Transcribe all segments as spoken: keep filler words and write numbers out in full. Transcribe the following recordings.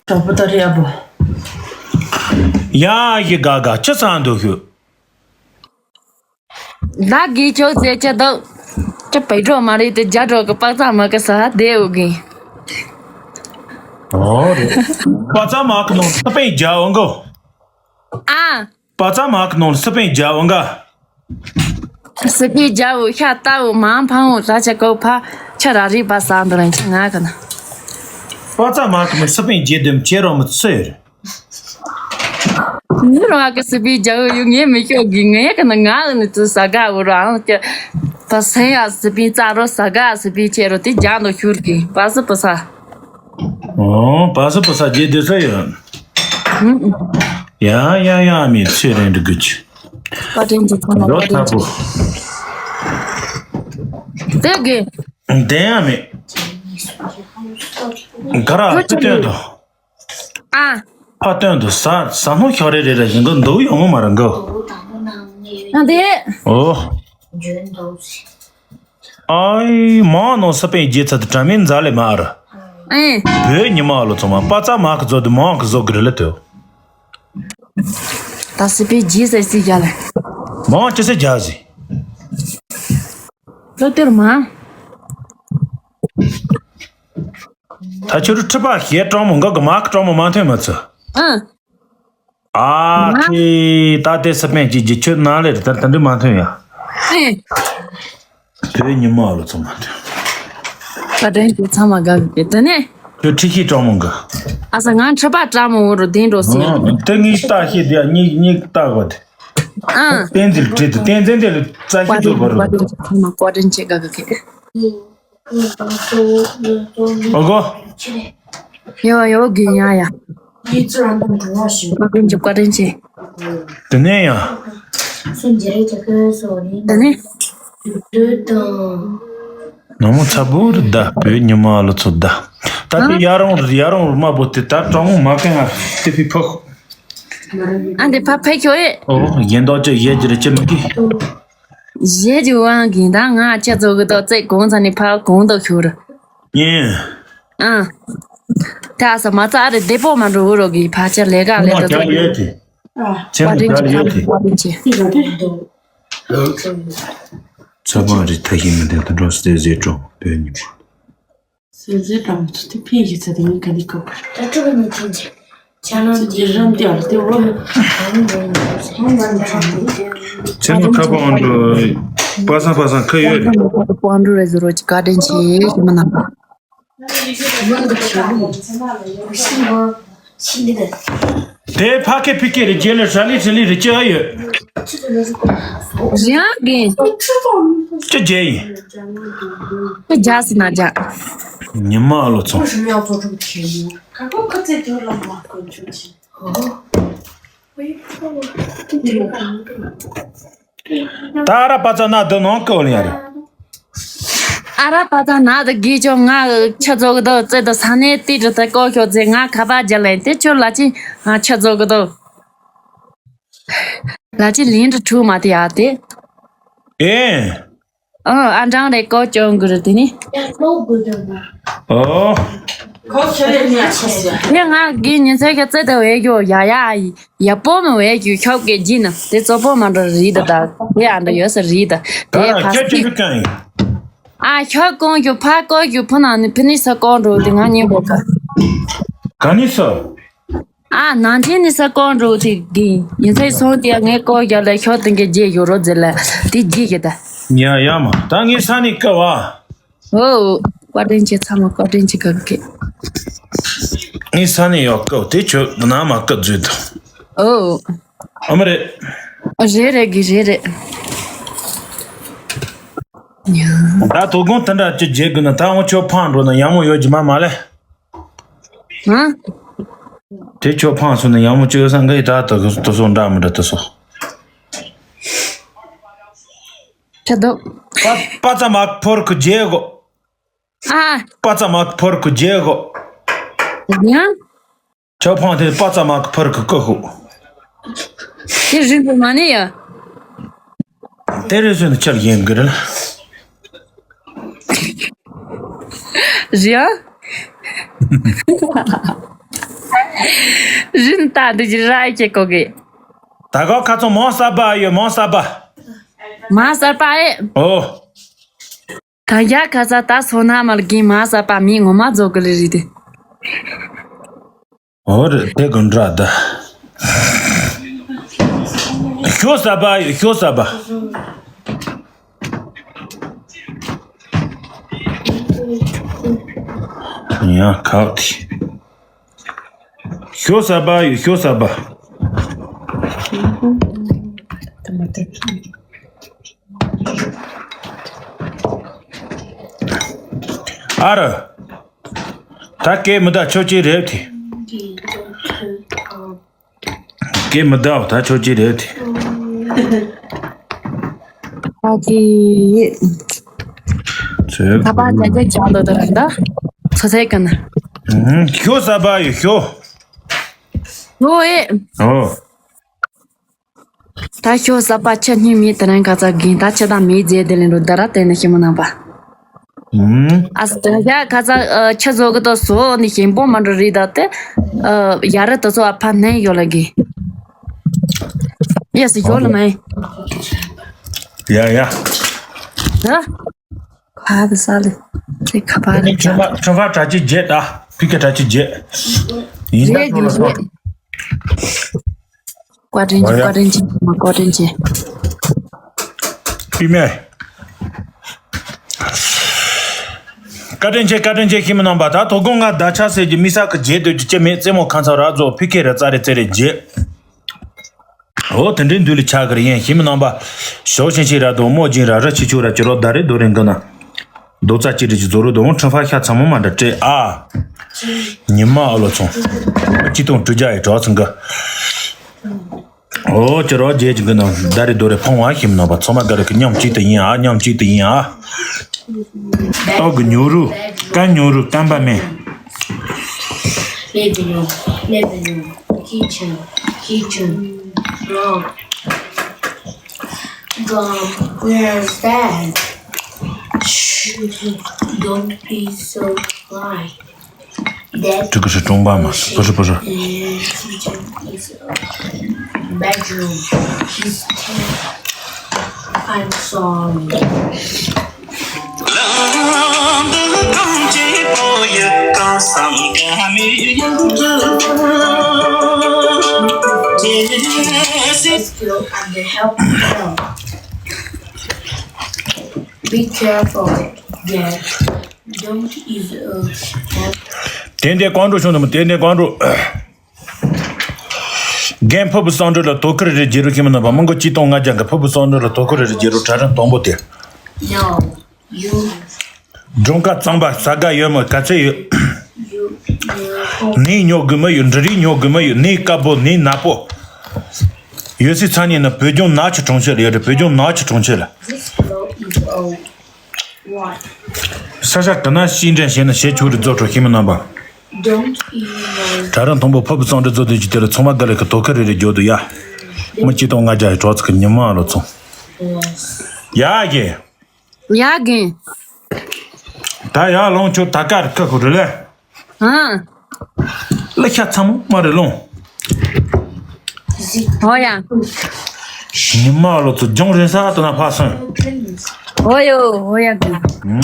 དྲག་པོ་ད་རེད་ཨ་བོ། ཡ་ཡི་ག་ག་ཅི་ཚང་འདུག་ཤུ། ད་གི་ཅོག་ཙེ་ཅི་འདུག་ཅི་པའི་འགྲོ་མ་རེད་དེ་རྒྱ་འགྲོ་གི་པགས་ཚང་མ་གི་ས་དེ་འུ་གི། ཨོ་རེད། པགས་ཚང་མ་གི་ནང་སི་པན་རྒྱ་འོང་གོ། ཨ། པགས་ཚང་མ་གི་ནང་ལ་སི་པན་རྒྱ་འོང་ག། སི་པན་རྒྱ་འུ་ཤ་ཏ་འུ་མང་ཕང་འུ་ད་ཆ་གོ་ཕ་ཆ་ར་རི་པ་ས་འདི་རང་ཁྱི་ང་གི་ན། པགས་ཚང་མ་གི་ནང་སི་པན་རྒྱ་དེམ་ཆེ་རོ་མི་ཚོད། མི་རང་གི་སི་པན་རྒྱ་འུ་ཡུ་ངས་མི་ཤོག་གི་ངས་གི་ན་ང་འུ་ནི་ཚོ་ས་ག་འུ་རང་གི། ད་སེ་ཡ་སི་པན་རྩ་རོ་ས་ག་སི་པན་ཆེ་རོ་དེ་རྒྱ་འདོ་ཤུར་གི་པ་སི་པ་ས། ཨོ་པ་སི་པ་ས་རྒྱ་དེ་ས་ཡོད། ཡ་ཡ་ཡ་མི་ཚེ་རིང་འདི་དགོས་ཀྱི། བཀའ་དྲིན་གྱི་ཚང་མ། འགྲོ་བཀའ་དྲིན་ཐབས་པོ། གྱི། དེ་གི། དེ་ཡང་མེད། ག་ར་ཁྱི་སྟོན་དོ། ཨ། ཕ་སྟོན་དོ་ཟ་ཟ་སྣོ་ཤོག་རེ་རེ་རེ་བཞིན་གི་འདུག་ཡོང་ངོ་མ་རེད་འགོ། ཨ་དེ། ཨོ། ཨའི་མང་ནོ་ས་པན་རྒྱལ་ཚ་དེ་དྲ་མིན་མཛའ་ལེ་མ་ར། ཨེ། བོད་ཉི་མ་ལོ་ཚང་མ་པ་ཙ་མ་གི་ཛོ་དེ་མང་གི་ཛོ་གི་རེ་ལེ་དོ། ད་སི་པའི་རྗེས་ཟེར་སི་རྒྱ་ལ། མང་ཅི་སེ་རྒྱ་ཟི། ལོ་དེར་མ། ད་ཁྱོད་རུ་ཁྲི་པ་ཞེ་སྤྲང་མོ་འགའ་གི་མ་གི་སྤྲང་མོ་མ་ཐོན་མ་ཚུ། ཨ། ཨ་ཁི་ད་དེ་སི་པན་གྱི་རྒྱུ་ཆོད་ན་ལེ་རི་ད་ད་འདི་མ་ཐོན་ཡ། ཨེ། བོད་ཉི་མ་ལོ་ཚང་མ་ཐོན། བཀའ་དྲིན་གྱི་ཚང་མ་དགའ་གི་དེ་ནས། ཁྱོད་ཁྲི་ཤི་སྤྲང་མོ་འགའ། ཨ་ས་ང་ཁྲི་པ་སྤྲང་མོ་འོ་རུ་དེ་འགྲོ་སི་ཡ། ཨ་དེ་ངའི་ལྟ་ཤེས་དེ་ཡ་གཉིས་གཉིས་ལྟ་གོ་དེ། ཨ། བསྟན་འཛིན་བྲིས་དུ་བསྟན་འཛིན་དེ་ལ་རྩ་ཤི་བཀའ་དྲིན་ཚུར་བར་བཀའ་དྲིན་གྱི་ཚང་མ་བཀའ་དྲིན་ཆེ་དགའ་གི་ཁེ། ཨོ་གོ། ཡོ་ཡོ་གི་ཡ་ཡ། བཀའ་དྲིན་ཆེ་བཀའ་དྲིན་ཆེ། དེ་ནས་ཡང་། དེ་ནས། ནང་མོ་ཚ་བོ་རུ་ད་བོད་ཉི་མ་ལོ་ཚོ་ད། ད་དེ་ཡ་རང་རུ་ཡ་རང་རུ་མ་བོ་དེ་ད་གྲང་མོ་མ་གན་ང་དེ་ཕི་ཕོག་ཨ་འདི་ཕ་ཕ་ཁྱོད་ཨེ། ཨོ་ཡན་དོ་ཅི་ཡེ་ཅི་རེ་ཅི་མི་གི། གཞས་ཀྱི་དབང་གིས་ད་ང་ཁྱེད་ཚོ་གི་ཏོག་ཙེ་གོང་ཚ་ནས་ཕར་གོང་དུ་ཤོར། ཡིན། ཨ། ད་ས་མ་རྩ་རེ་བདེ་པོ་མ་འགྲོ་བུ་རོགས་གི་ཕ་ཆེར་ལས་ཀ་ལས་དོ་ཚོ། ཡོད་དེ། ཚེ་མ་བཀའ་དྲིན་ཆེ་ཡོད་དེ། བཀའ་དྲིན་ཆེ། ཚ་བ་རི་ཐ་ཤི་མི་དེ་ད་འགྲོ་སྟེ་ཟེ་ཀྲོ་བོད་ཉི་མ། སེམས་ཅན་དྲང་མོ་ཚོ་དེ་ཕན་ཞིག་ཚ་དེ་ངས་ག་ནས་གོ་ག་ད་ཕྲུ་གུ་ནི་ཐེན་ཆེ། ཆ་ནང་ཚོ་དེ་རམ་དེ་ཨར་དེ་འོ། ཚེ་མ་ཁ་པ་ཨང་འགྲོ། པ་སང་པ་སང་ཁ་ཡོད་རེད། པ་ཨང་འགྲོ་རེད་ཟེར་རོ་ཅི་བཀའ་དྲིན་ཆེ་ཞེ་མ་ནམ་པ། དེ་ཕ་ཁེ་ཕི་ཁེ་རེ་རྗེས་ལ་ཧྲ་ལི་ཧྲི་ལི་རེ་ཅི་ཨ་ཡོད། རང་གི་ཅི་རྗེས་ཡིན། ཅི་རྒྱག་སི་ན་རྒྱག་ཉི་མ་ཨ་ལོ་ཚོ། ད་ཨ་ར་པ་ཙ་ན་དུ་ནང་ཀོ་ལ་ཡ་རེད། ཨ་ར་པ་ཙ་ན་དུ་གི་ཅོ་ང་ཆ་ཚོ་གི་དོ་ཙེ་དུ་ས་ནས་ཏི་དུ་ད་ཀོ་ཤོ་ཙེ་ང་ཁ་པ་རྒྱ་ལན་ཏེ་ཆོ་ལ་ཅི་ང་ཆ་ཚོ་གི་དོ་ལ་ཅི་ལིན་དུ་ཁྲུ་མ་ཏི་ཡ་ཏེ། ཨེ། ཨ་ཨ་འབྲང་རེ་ཀོ་ཅོང་གི་རུ་ཏི་ནི། ཨོ། ཁོ་ཁྱེད་རེ་ཉ་ཆེ་ཟེར། ཡ་ང་གི་ཉི་ཚེ་གི་ཙེ་དུ་བས་ཡོ་ཡ་ཡ་ཡི། ཡ་པོ་མི་བས་རྒྱུ་ཤོབ་ཀྱི་རྗེས་ན་དེ་གཙོ་པོ་མ་འགྲོ་རི་ད་ད་དེ་ཨ་འདྲ་ཡོད་ས་རི་ད་དེ་ཕ་སི། ཨ་ཤོབ་གོང་རྒྱུ་ཕ་ཀོ་རྒྱུ་ཕུ་ན་ནི་ཕི་ནི་ས་ཀོང་འགྲོ་དེ་ང་ཉན་པོ་ག་ག་ནི་ས། ཨ་ནང་ཆེན་ནི་ས་ཀོང་འགྲོ་དེ་གི་ཡིན་ཚེ་སོང་དེ་ངས་ཀོ་རྒྱ་ལ་ཤོབ་དེ་གི་རྗེས་ཡོ་རོ་ཛེ་ལ་དེ་རྗེས་གི་ད། ཡ་ཡ་མ་ད་ངས་ས་ནི་ཀ་བ། ཨོ། བཀའ་དྲིན་ཆེ་ཚང་མ་བཀའ་དྲིན་ཆེ་ག་གེ་ངས་ས་ནས་ཡོག་སྐབས་དེ་ཁྱོད་ནང་མ་སྐབས་བརྗོད་དོ། ཨོ། ཨ་མ་རེད། རེད་རེད་གི་རེད་རེད། ད་དོ་དགོང་དེ་འདྲ་ཅི་བརྗེད་དགོས་ན་ད་འོང་ཁྱོད་ཕང་འགྲོ་ན་ཡག་མོ་ཡོད་ཀྱི་མ་མ་ལེ། ཧ། དེ་ཁྱོད་ཕང་སོང་ན་ཡག་མོ་ཅི་ཡོད་ས་འགའ་ཡི་ད་དོ་དོ་སོ་འདྲ་མི་འདྲ་དོ་སོ། ཁྱེད་དོ། པ་པ་ཙ་མ་ཕོར་ཁུ་རྒྱལ་གོ། ཨ། པ་ཙ་མ་ཕོར་ཁུ་རྒྱལ་གོ། ཡང་། ཆོ་ཕང་དེ་པ་ཙ་མ་ཕོར་ཁུ་ཀོ་ཧུ། དེ་རིང་པོ་མ་ནི་ཡ། དེ་རེ་སོན་ཆར་ཡིན་གི་རེད། རེད་ཨ། རིན་ད་འདི་ཅི་ར་ཡི་ཁྱེད་གོ་གི། ད་ག་ཁ་ཚོ་མང་གསར་པ་ཡོད། མང་གསར་པ། མང་གསར་པ་ཨེ། ཨོ། ད་ཡ་ཁ་ཚ་ད་སོ་ན་མ་ལ་གིན་མང་གསར་པ་མི་ངོ་མ་རྫོགས་གི་ལེ་རི་དེ། ཨོ་རེད། དེ་ག་འདྲ་ད། ཤོ་གསར་པ་ཡོད། ཤོ་གསར་པ། ཡང་ཁག་དེ། ཤོ་གསར་པ་ཡོད། ཤོ་གསར་པ། ཨ་ར། ད་སྐད་མི་ད་ཆོག་ཅི་རེད་དེ། སྐད་མི་ད་ད་ཆོག་ཅི་རེད་དེ། ཨ་ཙི། ཚོད། ཁ་པར་ཅན་ཅན་ཅང་ལོ་ད་ར་ད། ཚོ་ཚད་ཀ་ན། ཨུམ། ཤོ་གསར་པ་ཡོད། ཤོ། ཨོ་ཨེ། ཨོ། ད་ཤོ་གསར་པ་ཆ་སྙིང་མེད་དེ་རང་ག་ཚ་གིན་ད་ཆ་དང་མེད་རྫས་དེ་ལེན་རོ་ད་ར་དེ་ནི་ཤི་མོ་ནང་པ། ཨུམ། ཨ་ཙི་ད་ཡ་ག་ཚ་ཆ་བཟོ་གི་ཏོ་སོ་ནི་ཞིམ་པོ་མ་འགྲོ་རི་ད་དེ། ཡ་ར་ད་ཚོ་ཨ་ཕ་ནན་ཡོད་ལ་གི། ཡ་སི་ཡོད་ལ་མ་ཡིན། ཡ་ཡ། ད། ཁ་བ་ས་ལེ། ཚེ་ཁ་པར་ལེ། ཁྲོན་པ་ཁྲོན་པ་གྲ་ཅི་བརྗེད་ད། ཕི་ཁེ་གྲ་ཅི་བརྗེད། ཡིན་ད་རེད་ཁྲོ་ལ་སོ། རེད། བཀའ་དྲིན་ཆེ། བཀའ་དྲིན་ཆེ། མ་བཀའ་དྲིན་ཆེ། པི་མེ། བཀའ་དྲིན་ཆེ། བཀའ་དྲིན་ཆེ། ཤི་མི་ནང་པ་ད་དོ་དགོང་ང་ད་ཆ་ཟེར་གྱི་མི་ས་ཀི་བརྗེད་འདོད་ཀྱི་ཅི་མེད། རྩེད་མོ་ཁང་ཚ་ར་རྫོགས། ཕི་ཁེ་ར་ཙ་རེ་ཙེ་རེ་བརྗེད། ཨོ་དེ་འདྲའི་འདུས་ལ་ཆགས་ཀྱི་རེད། ཡིན་ཞིམ་ནང་པ། ཞོགས་ཞིང་ཆེ་ར་དོ་མོ་སྦྱིན་ར་ར་ཆི་ཆུ་ར་ཅི་རོ་ད་རེ་རྡོ་རེ་འགི་ན། རྡོ་རྩ་ཅི་རེ་ཅི་རྫོ་རུ་དོ་ཁྲི་ཧྥ་ཤ་ཚ་མོ་མ་འདྲ་སྤྲད་ཨ། ཉི་མ་ཨ་ལོ་ཚོང་། ཅི་དང་དྲུག་བརྒྱ་ཡི་གྲོགས་ཚང་གི། ཨོ་ཅི་རོ་རྗེས་ཀྱི་འགི་ན་ད་རེ་རྡོ་རེ་ཕོང་བ་ཞིམ་ནང་པ། ཚོ་མ་ག་རེ་གི་མཉམ་གཅིག་ཏུ་ཡིན་ཨ། མཉམ་གཅིག་ཏུ་ཡིན་ཨ། ཏོག་གི་ཉོ་རུ། ཀ་ཉོ་རུ་ཀམ་པ་མེ། Living room, living room, kitchen, kitchen, room. Gone, where's dad? Shh, don't be so loud. Dad, ཀྲི་ཀི་ཧྲི་ཀྲོང་པ་མ་སི་པུ་ཧྲི་པུ་ཧྲི། Kitchen is a bedroom. He's ten. I'm sorry. Let's go and help them. Be careful, Dad. Don't eat a cat. ཏན་ཏན་ཀོང་ཀྲུག་བྱུང་དུ་མོ། ཏན་ཏན་ཀོང་ཀྲུག་རྒན་ཕུར་བུ་སང་འགྲོ་ལ་དོ་ཁུར་རེ་རྒྱལ་རུ་ཁྱིམ་ན་པ། མི་མགོ་གཅིག་སྟོང་ལྔ་བརྒྱ་གི་ཕུར་བུ་སང་འགྲོ་ལ་དོ་ཁུར་རེ་རྒྱལ་རུ་གྲ་རིམ་དང་པོ་དེ། No, you. སྒྲོང་ཁ་གཙང་པ་ཟ་དགའ་ཡོད་མོད་ག་ཚད་ཡོད། You, you. ནི་ཉོ་དགོས་མ་ཡོད། འབྲུ་རིགས་ཉོ་དགོས་མ་ཡོད། ནི་དཀར་པོ་ནི་ནག་པོ། ཡོད་སའི་ཚ་ཉེ་ན་བོད་ལྗོངས་ནག་ཆུ་གྲོང་ཁྱེར་ལ་ཡོད་རེད། བོད་ལྗོངས་ནག་ཆུ་གྲོང་ཁྱེར་ལ། This fellow is old. What? ས་ཆ་ག་ན་ཤིང་འདྲེན་བྱས་ན་བྱེད་ཆོག་རེད། རྫོགས་འཕྲོ་ཤི་མི་རྣམ་པ། Don't you know? གྲ་རིམ་དང་པོ་ཕུར་བུ་སང་འགྲོ་རྫོགས་དོན་གྱི་དེ་ལ་ཚང་མ་དགའ་ལེ་གི་དོ་ཁུར་རེ་རེ་རྒྱོ་དུ་ཡ། མི་གཅིག་སྟོང་ལྔ་བརྒྱ་ཡི་གྲོགས་ཚོ་གི་ཉི་མ་ལོ་ཚོང་། Yes. ཡ་གི། ཡ་གི། ད་ཡ་ལོང་ཆོ་ད་ཀར་ཁ་ཁུ་རེ་ལེ། ཨང་། ལེ་ཤ་ཚ་མོ་མ་རེ་ལོང་། ཧོ་ཡ། ཉི་མ་ལོ་ཚོ་ལྗོངས་རེ་ས་དུ་ན་ཕ་སོན། ཧོ་ཡོ་ཧོ་ཡ་གི། ཨང་།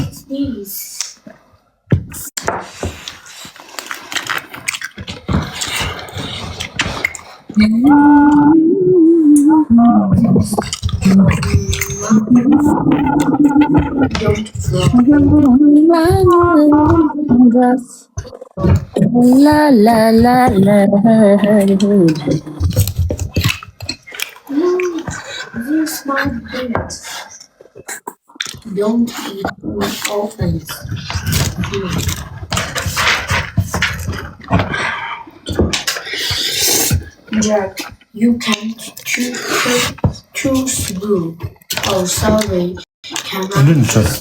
La la la la. This might be. Don't eat with orphans. Jack, you can't choose, choose blue. Oh, sorry. Can I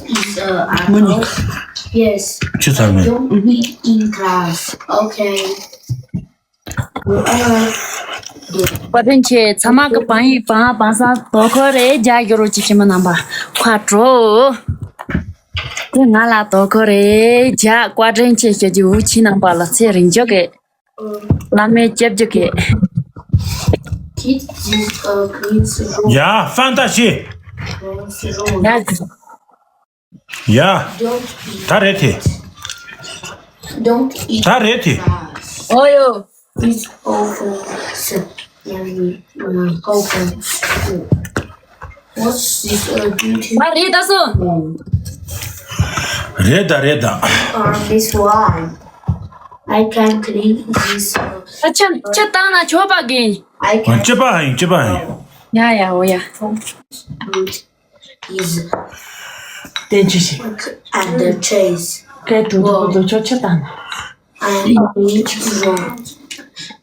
eat, uh, apple? Yes. I don't eat in class. Okay. བཀའ་དྲིན་ཆེ། ཚང་མ་གི་བང་ཡིག་བང་བང་སང་དོ་ཁོ་རེ་རྒྱ་གི་རོ་ཅི་ཆེ་མ་རྣམ་པ་ཁ་དྲོ། དེ་ང་ལ་དོ་ཁོ་རེ་རྒྱ་བཀའ་དྲིན་ཆེ་ཞུ་རྒྱུ་བུ་ཆི་རྣམ་པ་ལ་ཚེ་རིང་ཅོག་གི། བླ་མའི་སྐྱབས་རྗེ་གེ། Kid is a prince room. ཡ་ཧྥན་ཏ་ཤི། Prince room. ཡ། ཡ། Don't eat. ད་རེད་དེ། Don't eat. ད་རེད་དེ། ཨོ་ཡོ། It's over. Open. What's this? Uh, duty? ང་རེད་ད་སོ། རེད་ད་རེད་ད། Uh, this one. I can clean this. Uh, ཨ་ཆ་ཆ་བཏང་ན་ཆོག་པ་གི། I can. སྐྱེས་པ་ཧ་ཡིན་སྐྱེས་པ་ཧ་ཡིན། ཡ་ཡ་འོ་ཡ། Good. Is. བསྟན་བཅོས་ཤིག and the chase. སྐད་དུ་དུ་དུ་ཆོག་ཆ་བཏང་ན། And each room,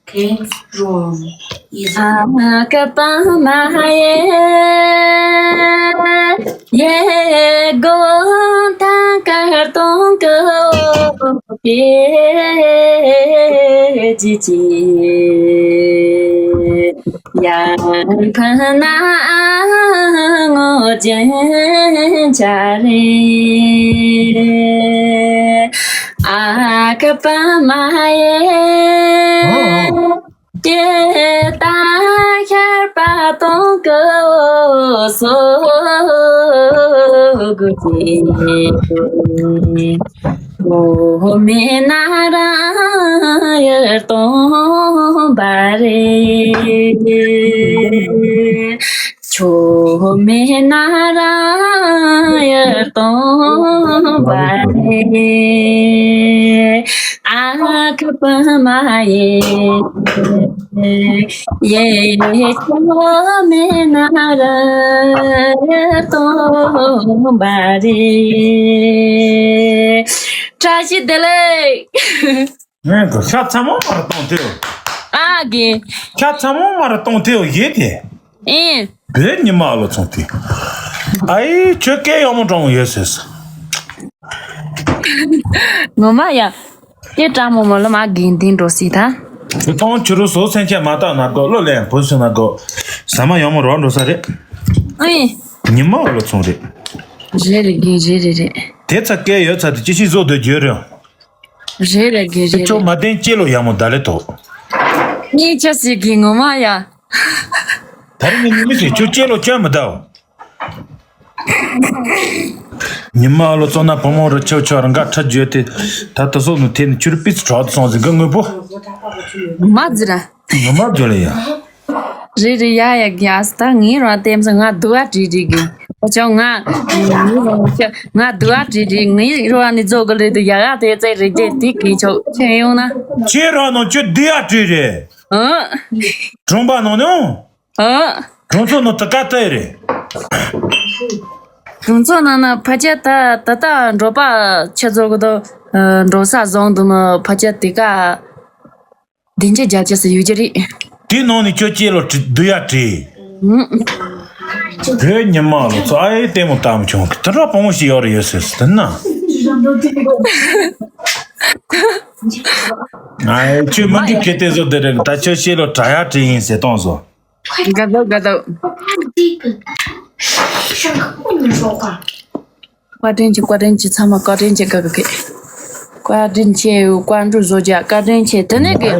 clean room is. ཨ་ཀ་པ་མ་ཧ་ཡེ་ཡེ་གོན་ཐང་དཀར་གཏོང་གི་ཡེ་ཅི་ཅི། ཡང་ཕ་ན་ངོ་ཅན་ཆ་རེ། ཨ་ཀ་པ་མ་ཡེ་ཀེ་ཏ་ཤར་པ་གཏོང་གི་སོ་གུ་ཅི། ཨོ་མེ་ན་ར་ཡར་གཏོང་བ་རེད། ཆོ་མེ་ན་ར་ཡར་གཏོང་བ་རེད། ཨ་ཁ་པ་མ་ཡེ། ཡེ་ཡེ་ཆོ་མེ་ན་ར་ཡར་གཏོང་བ་རེད། བཀྲ་ཤིས་བདེ་ལེགས། ངས་གི་ཤ་ཚ་མོ་མ་ར་གཏོང་དེའོ། ཨ་གི། ཤ་ཚ་མོ་མ་ར་གཏོང་དེའོ་ཡེ་དེ། ཨེ། བོད་ཉི་མ་ཨ་ལོ་ཚོང་དེ། ཨ་ཡེ་ཁྱོད་སྐད་ཡག་མོ་དྲང་ཡོད་ཟེར། ངོ་མ་ཡ། སྐད་དྲང་མོ་མོ་ལ་མ་གི་འདི་འགྲོ་སྲིད་ད། དེ་ཐོང་ཁྱོད་རུ་བཟོ་སེམས་ཅན་མ་བཏགས་ན་གོ་བློ་ལེན་བུ་སུ་ན་གོ། ཟ་མ་ཡག་མོ་རོགས་འགྲོ་ས་རེད། ཨེ། ཉི་མ་ཨ་ལོ་ཚོང་རེད། རེད་རེད་གི་རེད་རེད་རེད། དེ་ཚ་སྐད་ཡོད་ཚ་དེ་ཅི་ཞིག་བཟོ་སྡོད་རྒྱུ་རེད། རེད་རེད་གི་རེད་ཁྱོད་རེད། མ་བསྟན་ཅི་ལོ་ཡག་མོ་ད་ལེ་ཐོག་གཉིས་ཆ་ཟིག་གི་ངོ་མ་ཡ། ད་རིང་ངས་ཉི་མ་ཟིག་ཁྱོད་ཅི་ལོ་སྐྱོན་མི་འདའོ། ཉི་མ་ཨ་ལོ་ཙོ་ན་བུ་མོ་རུ་ཆེའུ་ཆོ་རང་ག་ཁྲ་བརྗོད་དེ། ད་ད་སོ་ནུ་དེ་ནི་ཁྱོད་པི་ཚི་གྲོགས་དུ་སོང་ཟིག་གི་དངོས་པོ། ངོ་མ་ཟིག་ར། ངོ་མ་བརྗོད་ལེ་ཡ། རེད་རེད་ཡ་ཡ་གི་ཨ་སི་ད་ངའི་རང་ལྟེམ་སོང་ང་སྡུག་ཨ་བྲིས་བྲིས་གི། ཨོ་ཅོ་ང་། ང་སྡུག་ཨ་བྲིས་བྲིས་ངའི་རོ་ཨ་ནི་རྫོགས་གི་ལེ་དུ་ཡ་ཡ་དེ་ཙེ་རེ་རྒྱལ་དེ་གི་ཆོག་ཆེ་ཡོང་ན། ཁྱེད་རང་ནང་ཁྱོད་སྡུག་ཨ་བྲིས་རེད། ཨ། གྲོང་པ་ནང་ནང་། ཨ། གྲོང་ཚོ་ནང་དུ་ཀ་ཏེ་རེད། གྲོང་ཚོ་ནང་ན་ཕ་ཆ་ད་ད་ད་འགྲོ་པ་ཆ་རྫོགས་གི་དོ། འགྲོ་ས་བཟང་དུ་ནི་ཕ་ཆ་དེ་ཀ། བདེ་འཇགས་རྒྱ་ཆེ་སུ་ཡོད་ཀྱི་རེད། དེ་ནང་ནས་ཁྱོད་སྐྱེས་ལོ་བྲི་བསྡུ་ཡ་བྲིས། ཧུམ། བོད་ཉི་མ་ལོ་ཚོ་ཨ་ཡེ་ལྟད་མོ་ལྟ་མི་བྱུང་གི་དེ་འདྲ་བང་བོ་ཞིག་ཡོད་རེད་ཡོད་ཟེར་སི་དེ་ན། ཨ་ཡེ་ཁྱོད་མ་འགྲིག་གི་དེ་ཚོ་དེ་རེད་ད་ཁྱོད་སྐྱེས་ལོ་དྲ་ཡ་བྲིས་ཡིན་ཟེར་གཏོང་བཟོ། དགའ་དོ་དགའ་དོ། བཀའ་དྲིན་ཆེ་བཀའ་དྲིན་ཆེ་ཚང་མ་བཀའ་དྲིན་ཆེ་ག་ག་གི། བཀའ་དྲིན་ཆེ་བཀའ་འགྲུབ་བཟོ་རྒྱ་བཀའ་དྲིན་ཆེ་དེ་ནས་གི། ཡ་ཡ།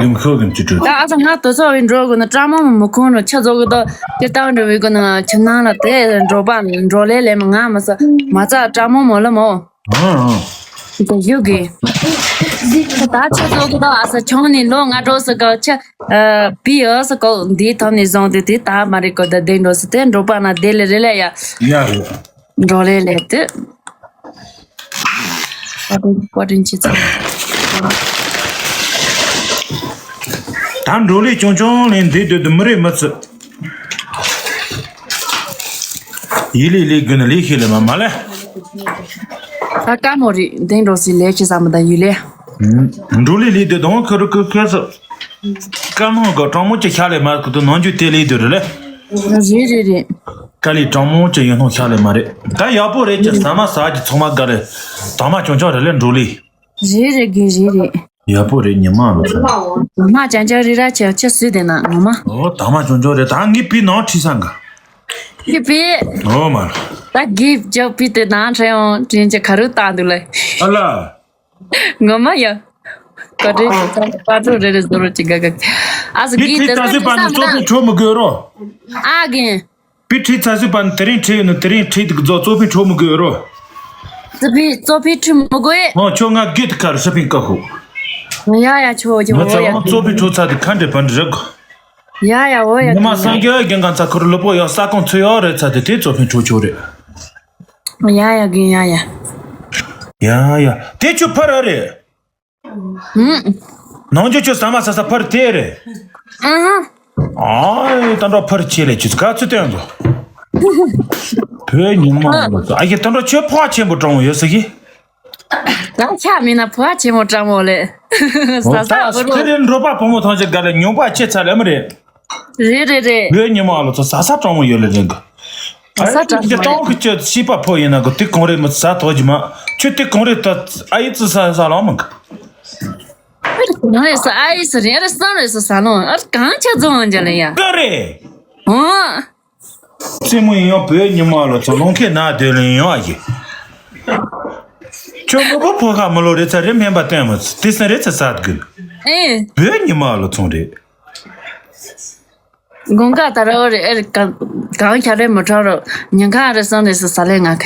རིམ་ཁོ་གི་ཅི་དྲུག་ད་ཨ་ཚ་ང་དོ་ཚོ་བའི་འགྲོ་དགོས་ན་བཀྲ་མ་མ་མི་ཁོང་རུ་ཆ་ཚོ་གི་དོ་དེ་ལྟ་འགྲོ་བའི་དགོས་ན་ཁྱིམ་ནང་ལ་དེ་འགྲོ་པ་འགྲོ་ལེ་ལེ་མ་ང་མ་ས་མ་ཚ་བཀྲ་མ་མོ་ལ་མོ། ཨང་ཨང་། དེ་ཡོད་གི། ད་ཆ་ཚོ་གི་དོ་ཨ་ས་ཆུང་ནས་ལོ་ང་འགྲོ་ས་གི་ཆ། པི་ཨ་ས་ཀོ་འདིའི་ཐོག་ནས་བཟུང་སྟེ་དེ་ད་མ་རེད་ཀོ་ད་བདེ་འགྲོ་སི་དེ་འགྲོ་པ་ན་བདེ་ལེ་རེ་ལེ་ཡ། ཡ་རེད། འགྲོ་ལེ་ལེ་དེ། བཀའ་དྲིན་བཀའ་དྲིན་ཆེ་ཚང་། ད་འགྲོ་ལེ་ཆུང་ཆུང་ལེ་འདི་དུས་དུ་མི་རེད་མི་ཚུ། ཡི་ལི་ལི་དགོས་ན་ལི་ཤི་ལི་མ་མ་ལེ། ད་ཀ་མོ་རི་དེང་འགྲོ་སི་ལེ་ཤི་ས་མི་ད་ཡི་ལེ། འགྲོ་ལི་ལི་དེ་དང་ཁ་རུ་ཁ་ཁ་ས། ཀ་མོ་ག་གྲང་མོ་ཅི་ཤ་ལེ་མ་ཁུ་དུ་ནང་རྒྱུ་དེ་ལི་དུ་རེ་ལེ། རེད་རེད་རེད། ཀ་ལི་གྲང་མོ་ཅི་ཡོད་ནོ་ཤ་ལེ་མ་རེད། ད་ཡག་པོ་རེད་ཅི་ཟ་མ་ཟ་ཅི་ཚང་མ་ག་རེ། དང་མ་ཆུང་ཆུང་རེ་ལེ་འགྲོ་ལི། རེད་རེད་གི་རེད་རེད། ཡག་པོ་རེད་ཉི་མ་ལོ་ཚོ། ངོ་མ་ཅང་ཅང་རི་ར་ཆེ་ཆེ་སུས་དེ་ན་ངོ་མ། ཨོ་དང་མ་ཆུང་ཆུང་རེད་ད་ངའི་བི་ནང་ཁྲིད་སང་ག་གི་བི། ཨོ་མ། ད་གི་ཇོ་བི་དེ་ནང་ཁྲེ་ཡོང་དྲིན་ཆེ་ག་རུ་བཏང་འདུག་ལེ། ཨ་ལ། ངོ་མ་ཡ། བཀའ་དྲིན་ཆེ། ཚང་མ་པར་ཊི་རེ་རེ་བཟོ་རོགས་གྱིས། དགའ་དགའ། ཨ་ཟི་གིས་དེ་ཚོ་ཁྲིད་ཚ་སྲིད་པ་ནི་གཙོ་ཕལ་འཕྲོ་མི་དགོས་རོ། ཨ་རྒན། པི་ཁྲིད་ཚ་སྲིད་པ་ནི་དེ་རིང་ཁྲིད་ཡོད་ནི་དེ་རིང་ཁྲིད་དུ་གཙོ་གཙོ་ཕལ་འཕྲོ་མི་དགོས་རོ། གཙོ་ཕལ་གཙོ་ཕལ་འཕྲོ་མི་དགོས། ཨོ་ཁྱོད་ང་གིས་དུ་ཁར་ཧྲི་ཕིང་བཀའ་ཤོག་ཡ་ཡ་ཁྱོད་ཀྱི་ང་ཚ་ཨོ་ཡ་བ་གཙོ་ཕལ་འཕྲོ་ཚ་དུ་ཁ་འདྲེ་བན་རི་གོ་ཡ་ཡ་ཨོ་ཡ་ངོ་མ་སངས་རྒྱས་རྒན་གང་ཚ་ཁུར་ལུ་པོ་ཡ་ས་ཁོང་ཚུ་ཡོད་རེད། ཚ་དུ་དེ་གཙོ་ཕལ་འཕྲོ་ཆོག་རེད། ཡ་ཡ་རྒན་ཡ་ཡ། ཡ་ཡ་དེ་ཁྱོད་ཕར་ར་རེད། ཧུམ། ནང་ཆོས་ཆོས་ཟ་མ་ཟ་ས་ཕར་དེ་རེད། ཨ་ཧ། ཨ་ད་འགྲོ་ཕར་ཆེ་ལེ་ཆུ་ག་ཚོད་སྟོན་དོ། བོད་ཉི་མ་ལོ་ཚོ་ཨ་ཡེ་ད་འགྲོ་ཆོས་ཕོ་ཆེན་པོ་དྲང་མོ་ཡོད་ས་གི། ད་ཆ་མིན་ན་ཕོ་ཆེན་མོ་དྲང་མོ་ལེ། ཟ་ས་ད་བུ་རོ། ཁེ་རེ་འགྲོ་པ་ཕོ་མོ་ཐང་ཆེ་ག་ལེ་ཉོ་པ་ཆེ་ཚ་ལེ་མ་རེད། རེད་རེད་རེད། བོད་ཉི་མ་ལོ་ཚོ་ཟ་ས་དྲང་མོ་ཡོད་ལེ་རེད་གི། ཟ་ས་དྲང་མོ་ཡོད། ཀྱི་ཅོ་ཤི་པ་ཕོ་ཡིན་ན་གི་དེ་གང་རེད་མི་ཟ་ཐོག་གི་མ། ཁྱོད་དེ་གང་རེད་ད། ཨ་ཡི་ཙི་ཟ་ཟ་ལོང་མི་གི། ཨ་རེ་གང་རེད་ཟ། ཨ་ཡི་ཟ་རེད། ཨ་རེ་སང་རེད་ཟ་ཟ་ལོང་། ཨ་རེ་གང་ཆ་རྫོང་འཇལ་ལེ་ཡ། ཀ་རེད། ཨོ། རྩེད་མོ་ཡིན་ཡང་བོད་ཉི་མ་ལོ་ཚོ་ལོང་ཁེ་ན་དེ་ལེ་ཡང་ཨ་ཡི། ཁྱོད་མི་བུ་ཕོ་ཁ་མི་ལོ་རེད་ཚ་རེད། སྨན་པ་བསྟན་མི་ཚ་དེ་སང་རེད་ཚ་ཟ་དགོས། ཨེ། བོད་ཉི་མ་ལོ་ཚོང་རེད། དགོང་ཁ་ད་ར་རེ་ཨེ་རེ་གང་གང་ཁྱ་རེ་མི་ཁྲོ་རོ། ཉིན་ཁ་རེ་སང་རེ་སུ་ས་ལེ་ང་ག་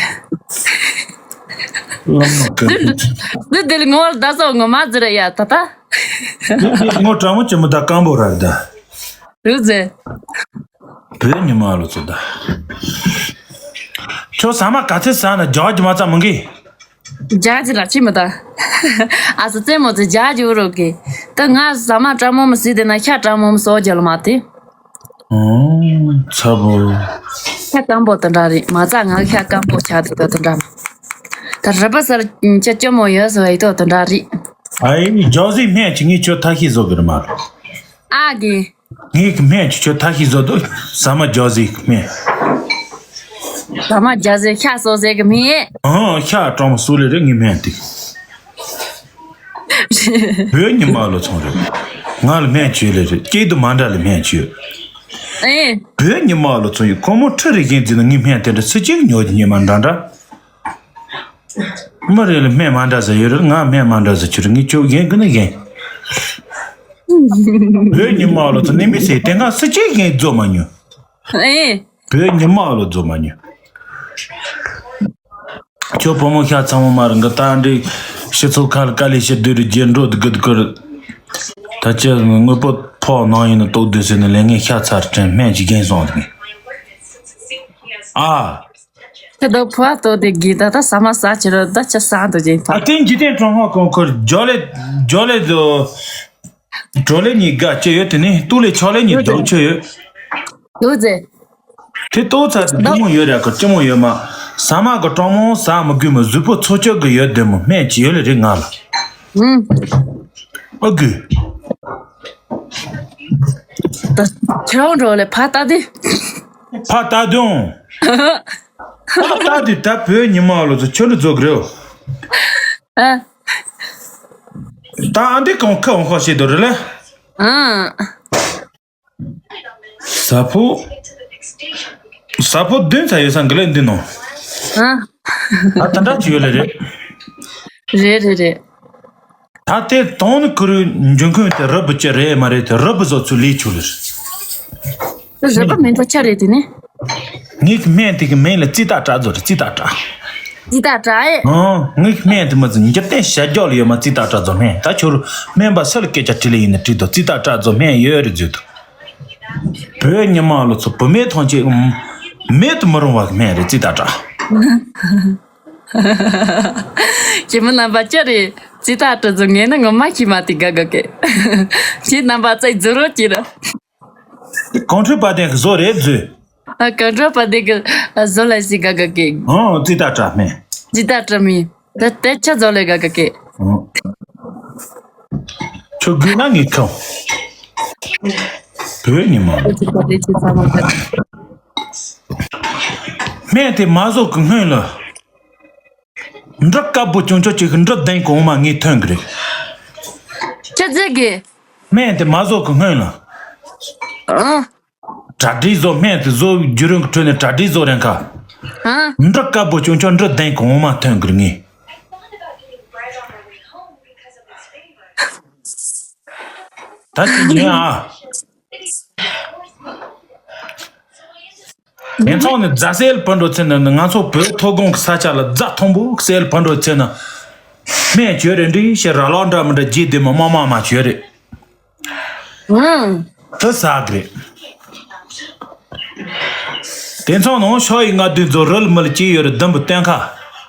བླ་མ་ཀ་ཏི། འདི་འདི་ལ་ངོ་བར་ད་སོ་ངོ་མ་ཟེར་ཡ་ད་ད། འདི་ངོ་དྲང་མོ་ཅི་མི་ད་སྐམ་པོ་ར་ད། རུ་ཟེ། བོད་ཉི་མ་ལོ་ཚོ་ད། ཁྱོད་ཟ་མ་ག་ཚེ་ཟ་ན་རྒྱག་རྒྱུ་མ་ཚ་མི་འགི། རྒྱག་རྒྱུ་ལ་ཅི་མི་ད། ཨ་སི་རྩེད་མོ་ཚེ་རྒྱག་རྒྱུ་རོ་གི། ད་ང་ཟ་མ་དྲང་མོ་མི་ཟི་དེ་ན་ཤ་དྲང་མོ་མི་སོ་རྒྱ་ལ་མ་དེ། ཨོ། ཚ་བོ། ཤ་སྐམ་པོ་དེ་འདྲ་རེད། མ་ཚ་ང་ཤ་སྐམ་པོ་ཆགས་དེ་དེ་འདྲ། ད་རི་པ་སར་ཅི་ཅི་མོ་ཡོད་སོ་ཡི་དོ་དེ་འདྲ་རེད། ཨ་ཡི་ཇོ་ཟི་སྨན་གྱི་ངས་ཁྱོད་ཐ་ཤི་བཟོ་གི་རེད་མ་རེད། ཨ་གི། ངས་ཀྱི་སྨན་གྱི་ཁྱོད་ཐ་ཤི་བཟོ་དོ། ཟ་མ་ཇོ་ཟི་གི་སྨན། ཟ་མ་ཇོ་ཟི་ཤ་སོ་ཟེ་གི་སྨན། ཨང་ཤ་གྲང་མོ་སུ་ལེ་རེད་ངའི་སྨན་དེ། བོད་ཉི་མ་ལོ་ཚོང་རེད། ང་ལ་སྨན་བྱོས་ལེ་རེད། སྐྱིད་སྡུག་མ་འདྲ་ལ་སྨན་བྱོས། ཨེ། བོད་ཉི་མ་ལོ་ཚོང་ཡིན་ཁོ་མོ་ཁྲི་རེ་བཞིན་འཛིན་ན་ངའི་སྨན་དེ་འདྲ་སུ་གཅིག་ཉོ་རྒྱུ་ཉི་མ་འདྲ་འདྲ། མི་རེ་ལ་སྨན་མ་འདྲ་ཟེར་ཡོད་རེད། ང་སྨན་མ་འདྲ་ཟེར་ཁྱོད་རེ་ངས་ཁྱོད་གཞན་ཀུན་ནས་གཞན། བོད་ཉི་མ་ལོ་ཚོང་ནི་མི་ཟེར་དེ་ང་སུ་གཅིག་གཞན་རྫོགས་མ་ཉོ། ཨེ། བོད་ཉི་མ་ལོ་རྫོགས་མ་ཉོ། ཁྱོད་བུ་མོ་ཤ་ཚ་མོ་མ་རེད་འགི། ད་འདྲི་སྤྱི་ཚོགས་ཁ་ལ་དཀའ་ལས་ཞིག་སྡོད་རེད་རྒྱུ་འགྲོ་དགོས་དགོས། ད་ཅི་དངོས་པོ་ཕོག་ནང་ཡིན་ན་ལྟོགས་སྡོད་ཟེར་ནས་ལས་ངན་ཤ་ཚ་རེ་དྲན་སྨན་གྱི་རྒན་སོང་དགོས། ཨ། ཁྱེད་དོ་ཕོ་བ་ཏོ་དེ་གི་ད་ད་ཟ་མ་ཟ་ཆེ་རོ་ད་ཆ་ཟ་འདུག་ཅིང་ཕ། ཨ་དེ་འཇིག་རྟེན་གྲོང་ཁོ་གོང་ཁོར་ཇོ་ལེ་ཇོ་ལེ་དོ། གྲོ་ལེ་གཉིས་དགའ་ཅི་ཡོད་དེ་ནི་ཏུ་ལེ་ཆོ་ལེ་གཉིས་སྡོམ་ཆོ་ཡོད། ལུ་ཙེ། དེ་ཏོ་ཚ་དེ་ལྡུག་མོ་ཡོད་ར་གི་ལྕི་མོ་ཡོད་མ། ཟ་མ་གི་གྲང་མོ་ཟ་མི་དགོས་མ་གཟུགས་པོ་ཚོ་ཆོག་གི་ཡོད་དེ་མོ་སྨན་ཅི་ཡོད་ལེ་རེད་ང་ལ། ཨུ་གུ། ད་ཁྱེད་རང་འགྲོ་ལེ་ཕ་ལྟ་དུས། ཕ་ལྟ་དུས། ཕ་ལྟ་དུས་ད་བོད་ཉི་མ་ལོ་ཚོ་ཆོ་ལེ་རྫོགས་གི་རེད། ཨ། ད་ཨ་འདི་གང་ཁ་འོང་ཁ་ཤེས་དོ་རེད་ལེ། ཨ། ཟ་ཕོ། ཟ་ཕོ་བདུན་ཚ་ཡོད་ས་འགི་ལེ་འདི་ནོ། ཨ། ད་ད་འདྲ་ཅི་ཡོད་ལེ་རེད། རེད་རེད་རེད། ད་དེ་དོང་ནི་ཁུ་རུ་འབྱུང་ཁུངས་དེ་རི་བུ་ཅི་རེད་མ་རེད་དེ་རི་བུ་བཟོ་ཚུལ་ལས་ཆུ་ལེ། རི་བུ་མིན་ཐོ་ཆ་རེད་དེ་ནི། ངའི་སྨན་དེ་གི་མིང་ལ་ཙི་ཏ་ཏྲ་བཟོ་རེད་ཙི་ཏ་ཏྲ། ཙི་ཏ་ཏྲ་ཨེ། ཨང་། ངའི་སྨན་དེ་མ་ཟིན་འཇིག་རྟེན་ཤ་རྒྱགས་ལ་ཡོད་མ་ཙི་ཏ་ཏྲ་བཟོ་སྨན་ད་ཁྱོད་རུ་སྨན་པ་སུ་ལ་སྐད་ཆ་དྲིས་ལེ་ཡིན་ན་དྲིས་དོ་ཙི་ཏ་ཏྲ་བཟོ་སྨན་ཡོད་རེད་བཟོས་དོ། བོད་ཉི་མ་ལོ་ཚོ་བུད་མེད་ཐོང་ཆེ་མེད་དུ་མི་རུང་བ་སྨན་རེད་ཙི་ཏ་ཏྲ། ཁྱེད་མི་རྣམ་པ་ཅི་རེད་ཙི་ཏ་ཏྲ་བཟོ་ངེས་ན་ངོ་མ་ཁྱི་མ་དེ་དགའ་དགའ་གི། ཁྱེད་རྣམ་པ་ཚོས་བཟོ་རོགས་གྱིས་ར། གོང་ཁྲོས་པ་དན་གི་བཟོ་རེད་བཟོས། ཨ་གོང་ཁྲོས་པ་དན་གི་བཟོ་ལ་སི་དགའ་དགའ་གི། ཨོ་ཙི་ཏ་ཏྲ་སྨན། ཙི་ཏ་ཏྲ་མི། ད་དེ་ཆ་བཟོ་ལས་དགའ་དགའ་གི། ཨོ། ཁྱོད་དགོས་ན་ངས་ཁྱོད། བོད་ཉི་མ། སྨན་དེ་མ་བཟོ་གི་སྔོན་ལ། འབྲུ་དཀར་པོ་ཅུང་ཅུང་ཅིག་གི་འབྲུ་གདན་གོང་མ་ངས་ཐོན་གི་རེད། ཁྱེད་ཚོས་གི། སྨན་དེ་མ་བཟོ་གི་སྔོན་ལ། ཨ། གྲ་སྒྲིག་བཟོ་སྨན་དེ་བཟོ་བརྒྱུད་རིམ་གི་ཁྲོད་ནས་གྲ་སྒྲིག་བཟོ་རན་ཁ། ཨ། འབྲུ་དཀར་པོ་ཅུང་ཅུང་འབྲུ་གདན་གོང་མ་ཐོན་གི་རེད་ངས། ད་དེ་ཉན་ཨ། ངན་ཚང་ནི་རྫ་སེལ་བུ་འགྲོ་ཚེ་ན་ང་ཚོ་བོད་མཐོ་སྒང་གི་ས་ཆ་ལ་རྫ་མཐོན་པོ་སེལ་བུ་འགྲོ་ཚེ་ན། སྨན་བྱོས་རེད་འདྲི་ཞེས་ར་ལོག་འདྲ་མི་འདྲ་རྗེས་དེ་མ་མ་མ་མ་བྱོས་རེད། ཨང་། དེ་ཟ་གི་རེད། དེ་ཚང་ནང་ཤོག་ཡིག་ལྔ་བདུན་ཚོ་རོལ་མོལ་གྱི་ཡོད་རེད། ལྡུམ་བུ་སྟོན་ཁ།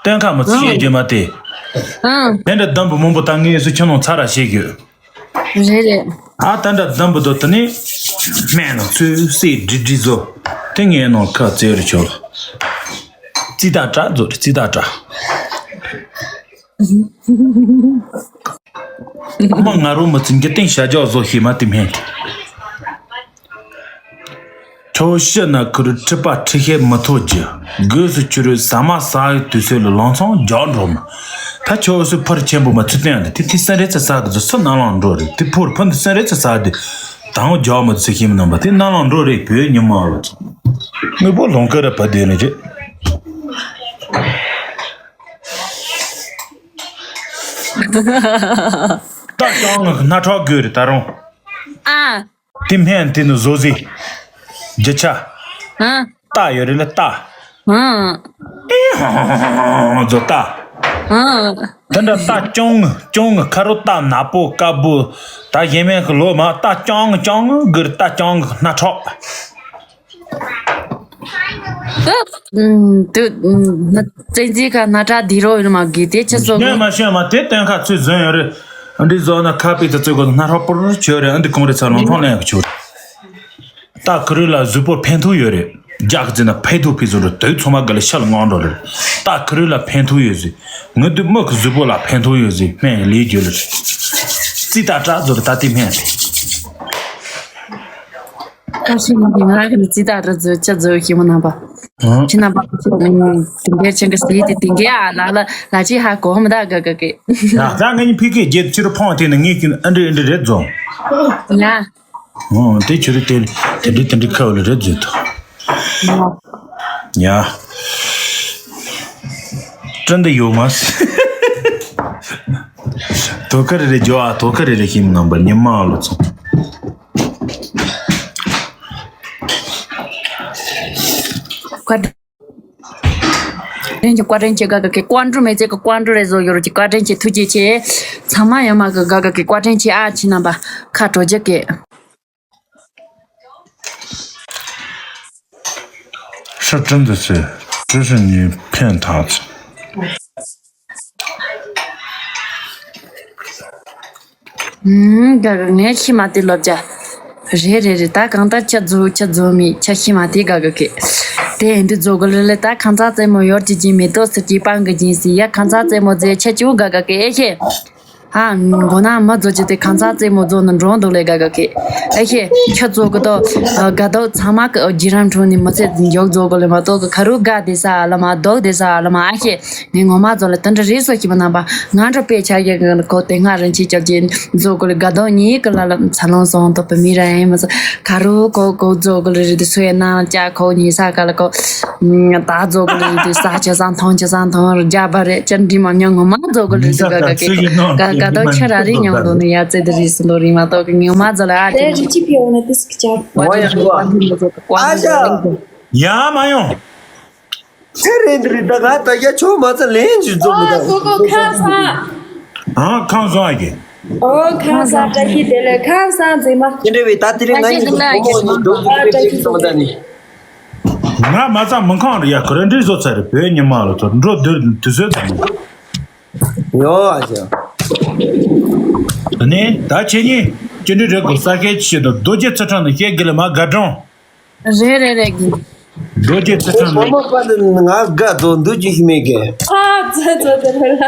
སྟོན་ཁ་མི་ཚེ་ཨང་། ཡོད་རྒྱུ་མ་དེ། ཨང་། དེ་འདྲ་ལྡུམ་བུ་མང་པོ་ད་ངས་སུ་ཁྱོད་ནང་ཚར་ར་བྱེད་རྒྱུ། རེད་རེད། ཨ་ད་འདྲ་ལྡུམ་བུ་དོ་དེ་ནི། སྨན་ནང་ཚུད་སྲིད་འདྲི་འདྲི་བཟོ། དེ་ངས་ནང་ཁ་བཙལ་རེ་ཆོག་ཙི་ད་དྲ་བཟོ་རེ་ཙི་ད་དྲ། མ་ང་རོ་མི་ཚིམ་གྱི་སྟེང་བྱ་རྒྱག་བཟོ་ཤེས་མ་དེ་སྨན་དེ། ཁྱོད་ཤི་ན་ཁུ་རུ་ཁྲི་པ་ཁྲི་ཤེད་མི་ཐོག་རྒྱུ། སྒོས་སུ་ཁྱུ་རུ་ཟ་མ་ཟ་ཡི་དུས་ཚོད་ལ་ལང་ཚང་རྒྱག་འགྲོ་མི། ད་ཁྱོད་སུ་ཕུར་ཆེན་པོ་མ་ཚུད་སྟེང་ལ་དེ་དེ་སེམས་རེ་ཚ་ཟ་གི་ཚོ་སུ་ནང་ལང་འགྲོ་རེད། དེ་ཕུར་ཕུ་འདི་སེམས་རེ་ཚ་ཟ་དེ་དང་རྒྱག་མི་ཚུད་ཤེས་མི་ནང་པ་དེ་ནང་ལང་འགྲོ་རེད། བོད་ཉི་མ་ལ་ཚོ་དངོས་པོ་ལོང་ཀ་ར་བ་དེ་ནི་རེད། ད་ཀྱང་ང་སྣ་ཁྲག་དགོས་རེད་ད་རུང་། ཨ། དེ་སྨན་དེ་ནི་བཟོ་ཟིག་རྒྱུ་ཆ། ཨ། རྟ་ཡོད་རེད་ལ་རྟ། ཨ། ཨེ་ཧང་ཧང་ཧང་ཧང་ཧང་བཟོ་རྟ། ཨ། དེ་འདྲ་རྟ་ཅུང་ངུ་ཅུང་ངུ་ཁ་རོ་རྟ་ནག་པོ་དཀར་པོ། ད་གཞན་མེད་གི་ལོ་མ་རྟ་ཅུང་ངུ་ཅུང་ངུ་གི་རྟ་ཅུང་ངུ་སྣ་ཁྲག་ཨ། ཨུམ། དུ། ཨུམ། བཙན་འཛུལ་ཁ་སྣ་ཁྲག་དེ་རོ་ཡིན་མ་གི་དེ་ཆི་བཟོ་གི། ཤོད་མ་ཤོད་མ་དེ་སྟོན་ཁ་ཚུལ་བཟོས་ཡོད་རེད། འདི་བཟོ་ན་ཁ་པའི་དུ་ཚོད་གོ་སྣ་ཁྲག་པུར་བྱོས་རེད། འདི་གོང་རེ་ཚ་ལོང་ཐོང་ལེན་གི་ཆུ། རྟ་ཁུ་རུ་ལ་གཟུགས་པོ་ཕན་ཐོགས་ཡོད་རེད། རྒྱག་གི་ཟེར་ན་ཕན་ཐོགས་ཕི་ཟོ་རུ་དུས་ཚང་མ་ག་ལ་ཤ་ལ་ངང་འགྲོ་རེད། རྟ་ཁུ་རུ་ལ་ཕན་ཐོགས་ཡོད་ཟེར། ངུ་དུ་མི་གི་གཟུགས་པོ་ལ་ཕན་ཐོགས་ཡོད་ཟེར། སྨན་ལས་རྒྱུ་ལ་རྩིས་ད་དྲག་ཟོ་རུ་ད་དེ་སྨན་དེ། ཁ་ཤས་ནི་ང་གི་ནི་ཙི་ད་ར་ཛོ་ཅ་ཛོ་ཤི་མོ་ནང་པ། ཨང་། ཁྱི་ནང་པ་ཁྱི་ནང་དེང་གེ་ཆེན་གི་སི་དེ་དེང་གེ་ཨ་ལ་ལ་ལ་ཅི་ཧ་གོ་མི་ད་ག་ག་གེ། ཡ་ད་ང་ནི་ཕི་ཀེ་རྒྱལ་ཕྱི་རུ་ཕོང་དེ་ནི་ངས་ཀྱི་ཨ་འདྲི་ཨ་འདྲི་རེད་ཛོ། ཡ། ཨོ་དེ་ཁྱོད་རེད་དེ་དེ་འདྲི་དེ་འདྲི་ཁ་བ་ལ་རེད་ཛོ་ད། ཡ། བྲན་དེ་ཡོད་མ། དོ་ཁ་རེ་རེ་ཇོ་ཨ་དོ་ཁ་རེ་རེ་ཤི་མོ་ནང་པ་ཉི་མ་ཨ་ལོ་ཚོ། བཀའ་དྲིན་ཆེ། བཀའ་དྲིན་ཆེ། ག་ག་གི་བཀའ་འགྲོ་མེད་ཚེ་གི་བཀའ་འགྲོ་རེ་བཟོ་ཡོད་རེད་ཀྱི་བཀའ་དྲིན་ཆེ། ཐུགས་རྗེ་ཆེ། ཚང་མ་ཡོད་མ་གི་ག་ག་གི་བཀའ་དྲིན་ཆེ། ཨ་ཕྱི་ནང་པ་ཁ་དྲོ་རྒྱུ་གི། ཧྲི་ཀྲིན་དུ་ཚེ་ཀྲི་ཧྲི་ཉིས་ཕན་ཐང་ཚེ། ཨུམ། ག་ག་ངས་ཤི་མ་དེ་ལོབ་ཅ། རེད་རེད་རེད། ད་གང་ལྟར་ཁྱེད་རྫོ་ཁྱེད་རྫོ་མི་ཁྱེད་ཤི་མ་དེ་ག་ག་གི། དེ་ཡིན་དུས་རྫོ་གི་ལི་ལི་ད་ཁང་ཚ་རྩེ་མོ་ཡོར་གྱི་སྦྱིན་མེ་ཏོག་སི་གི་པང་གི་སྦྱིན་སི་ཡ་ཁང་ཚ་རྩེ་མོ་རྫེ་ཁྱེད་ཅུ་ག་ག་གི་ཨེ་ཤེ། ཨ། མགོ་ན་མ་རྫོ་ཅི་དེ་ཁང་ཚ་རྩེ་མོ་རྫོ་ནི་འགྲོ་འདུག་ལེ་ག་ག་གི། ཨེ་ཤེ། ཁྱེད་རྫོ་གི་དོ། ག་དོ་ཚང་མ་གི་རྒྱུ་རམ་ཁྲོ་ནི་མི་ཚེ་མགྱོགས་རྫོ་གི་ལེ་མ་གཏོགས་གི་ཁ་རུ་དགའ་དེ་ས་ལ་མ་རྡོག་དེ་ས་ལ་མ་ཨ་ཤེ། ངས་ངོ་མ་རྫོ་ལ་དེ་འདྲ་རེད་སོ་ཤི་མ་ནང་པ་ང་འགྲོ་དཔེ་ཆ་ཡ་གི་གོ་དེ་སྔ་རིན་ཆེན་སྐྱབས་ཀྱི་རྫོ་གི་ལེ་དགའ་དོ་ཉིད་གི་ལ་ལ་ཚ་ལོང་སོང་དོ་བུད་མེད་ར་ཡིན་མ་སོ་ཁ་རུ་གོ་གོ་རྫོ་གི་ལེ་རེད་དེ་སུ་ཡ་ན་ཅ་ཁོ་ཉི་ས་ག་ལ་གོ། ད་རྫོ་གི་ལེ་དེ་ས་ཆ་སང་ཐོང་ཆ་སང་ཐོང་རྒྱ་བ་རེད་ཅན་འདྲི་མ་མྱོང་ངོ་མ་རྫོ་གི་ལེ་དེ་ག་ག་གི་ག་ག་དོ་ཁྱེད་ར་རེ་མྱོང་དོ་ནི་ཡ་ཙེ་དེ་རེད་སོང་དོ་རེད་མ་གཏོགས་གི་ངོ་མ་རྫོ་ལ་ཨ་དེ་ཅི་ཕི་ཡོང་ན་དེ་སུ་ཀི་ཅག་ཨ་ཞ། ཡ་མ་ཡོང་། ཚེ་རིང་འདི་རིགས་ད་ག་ད་རྒྱ་ཆོ་མ་ཚ་ལན་ཞིག་འཛོམས་མི་ཨོ་གོ་གོ་ཁམས་བཟང་། ཨ་ཁམས་བཟང་ཨ་གི། ཨོ་ཁམས་བཟང་བཀྲ་ཤིས་བདེ་ལེགས། ཁམས་བཟང་མཛེས་མ། དེ་འདྲ་བའི་ད་དེ་རིང་ང་ཡིན་འདུག་བུ་མོ་ཡིན་འདུག་འདུག་བཀྲ་ཤིས་བདེ་ལེགས་ད་ནི། ང་མ་ཚ་མི་ཁང་རེད་ཡ་ག་རེ་འདྲི་བཟོ་ཚར་རེད་བོད་ཉི་མ་ལ་ཚོ་འགྲོ་དུས་དུས་ཚོད་ཚར་ཡོ་ཨ་ཅག་ནི་ད་ཁྱེད་གཉིས་ཅི་འདྲི་རེད་གོ་ས་ཁའི་ཆེད་དུ་རྡོ་རྗེ་ཚུལ་ཁྲིམས་ནི་བཤད་གི་ལ་མ་དགའ་གྲོང་། རེད་རེད་རེད་གི། རྡོ་རྗེ་ཚུལ་ཁྲིམས་ཁོ་མོ་པ་ནི་ང་དགའ་ཚོ་འདུག་ཅི་ཞིག་མེད་གི། ཨ་ཙི་ཙི་ཙི་རེད་ལ།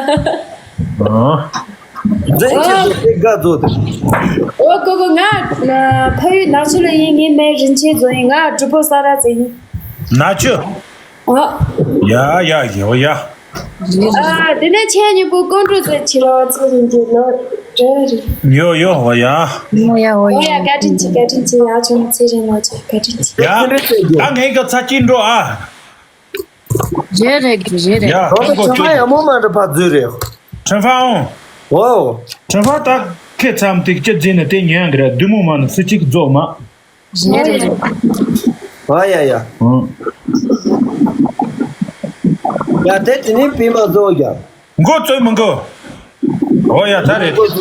ཨ། འཛིན་ཆེ་ཚོ་དེ་དགའ་ཚོ་དེ། ཨོ་ཀོ་ཀོ་ང་ཕ་ཡུལ་ནག་ཆུ་ལ་ཡིན། ངའི་མིང་རིན་ཆེན་བཟོ་ཡིན། ང་གྲུ་པོ་ས་ར་ཙེ་ཡིན། ནག་ཆུ། ཨོ། ཡ་ཡ་ཡོ་ཡ། ཨ་དེ་ནས་ཁྱེད་གཉིས་པོ་ཀོན་ཀྲུ་ཙེ་ཆི་ལོ་ཚེ་རིང་གི་ལོ་རེད། ཡོ་ཡོ་ཧོ་ཡ། ཡོ་ཡ་ཧོ་ཡ། ཡ་བཀའ་དྲིན་ཆེ་བཀའ་དྲིན་ཆེ། ཡ་ཆུང་ཚེ་རིང་ལོ་ཆེ་བཀའ་དྲིན་ཆེ། ཡ་ད་ངས་ག་ཚ་ཅིག་འགྲོ་ཨ། རེད་རེད་རེད་རེད། ཡ་ཁོང་ཚོ་ཁྱོད་ཡ་མོ་མ་འདྲ་ཕ་རྫུས་རེད། ཁྲེན་ཧྥང་། ཨོ། ཁྲེན་ཧྥང་ད། ཁེ་མཚམས་དེ་སྤྱི་རྫས་ནི་དེ་ཉན་གི་ར་བདུད་མོ་མ་ནི་སུ་གཅིག་རྫོགས་མ། རེད་རེད་རེད། ཨ་ཡ་ཡ། ཨང་། ཡ་དེ་དེ་ནི་པི་མ་རྫོགས་ཀྱང་། མགོ་ཚོས་མི་མགོ། ཨོ་ཡ་ད་རེད། ཁྱོད་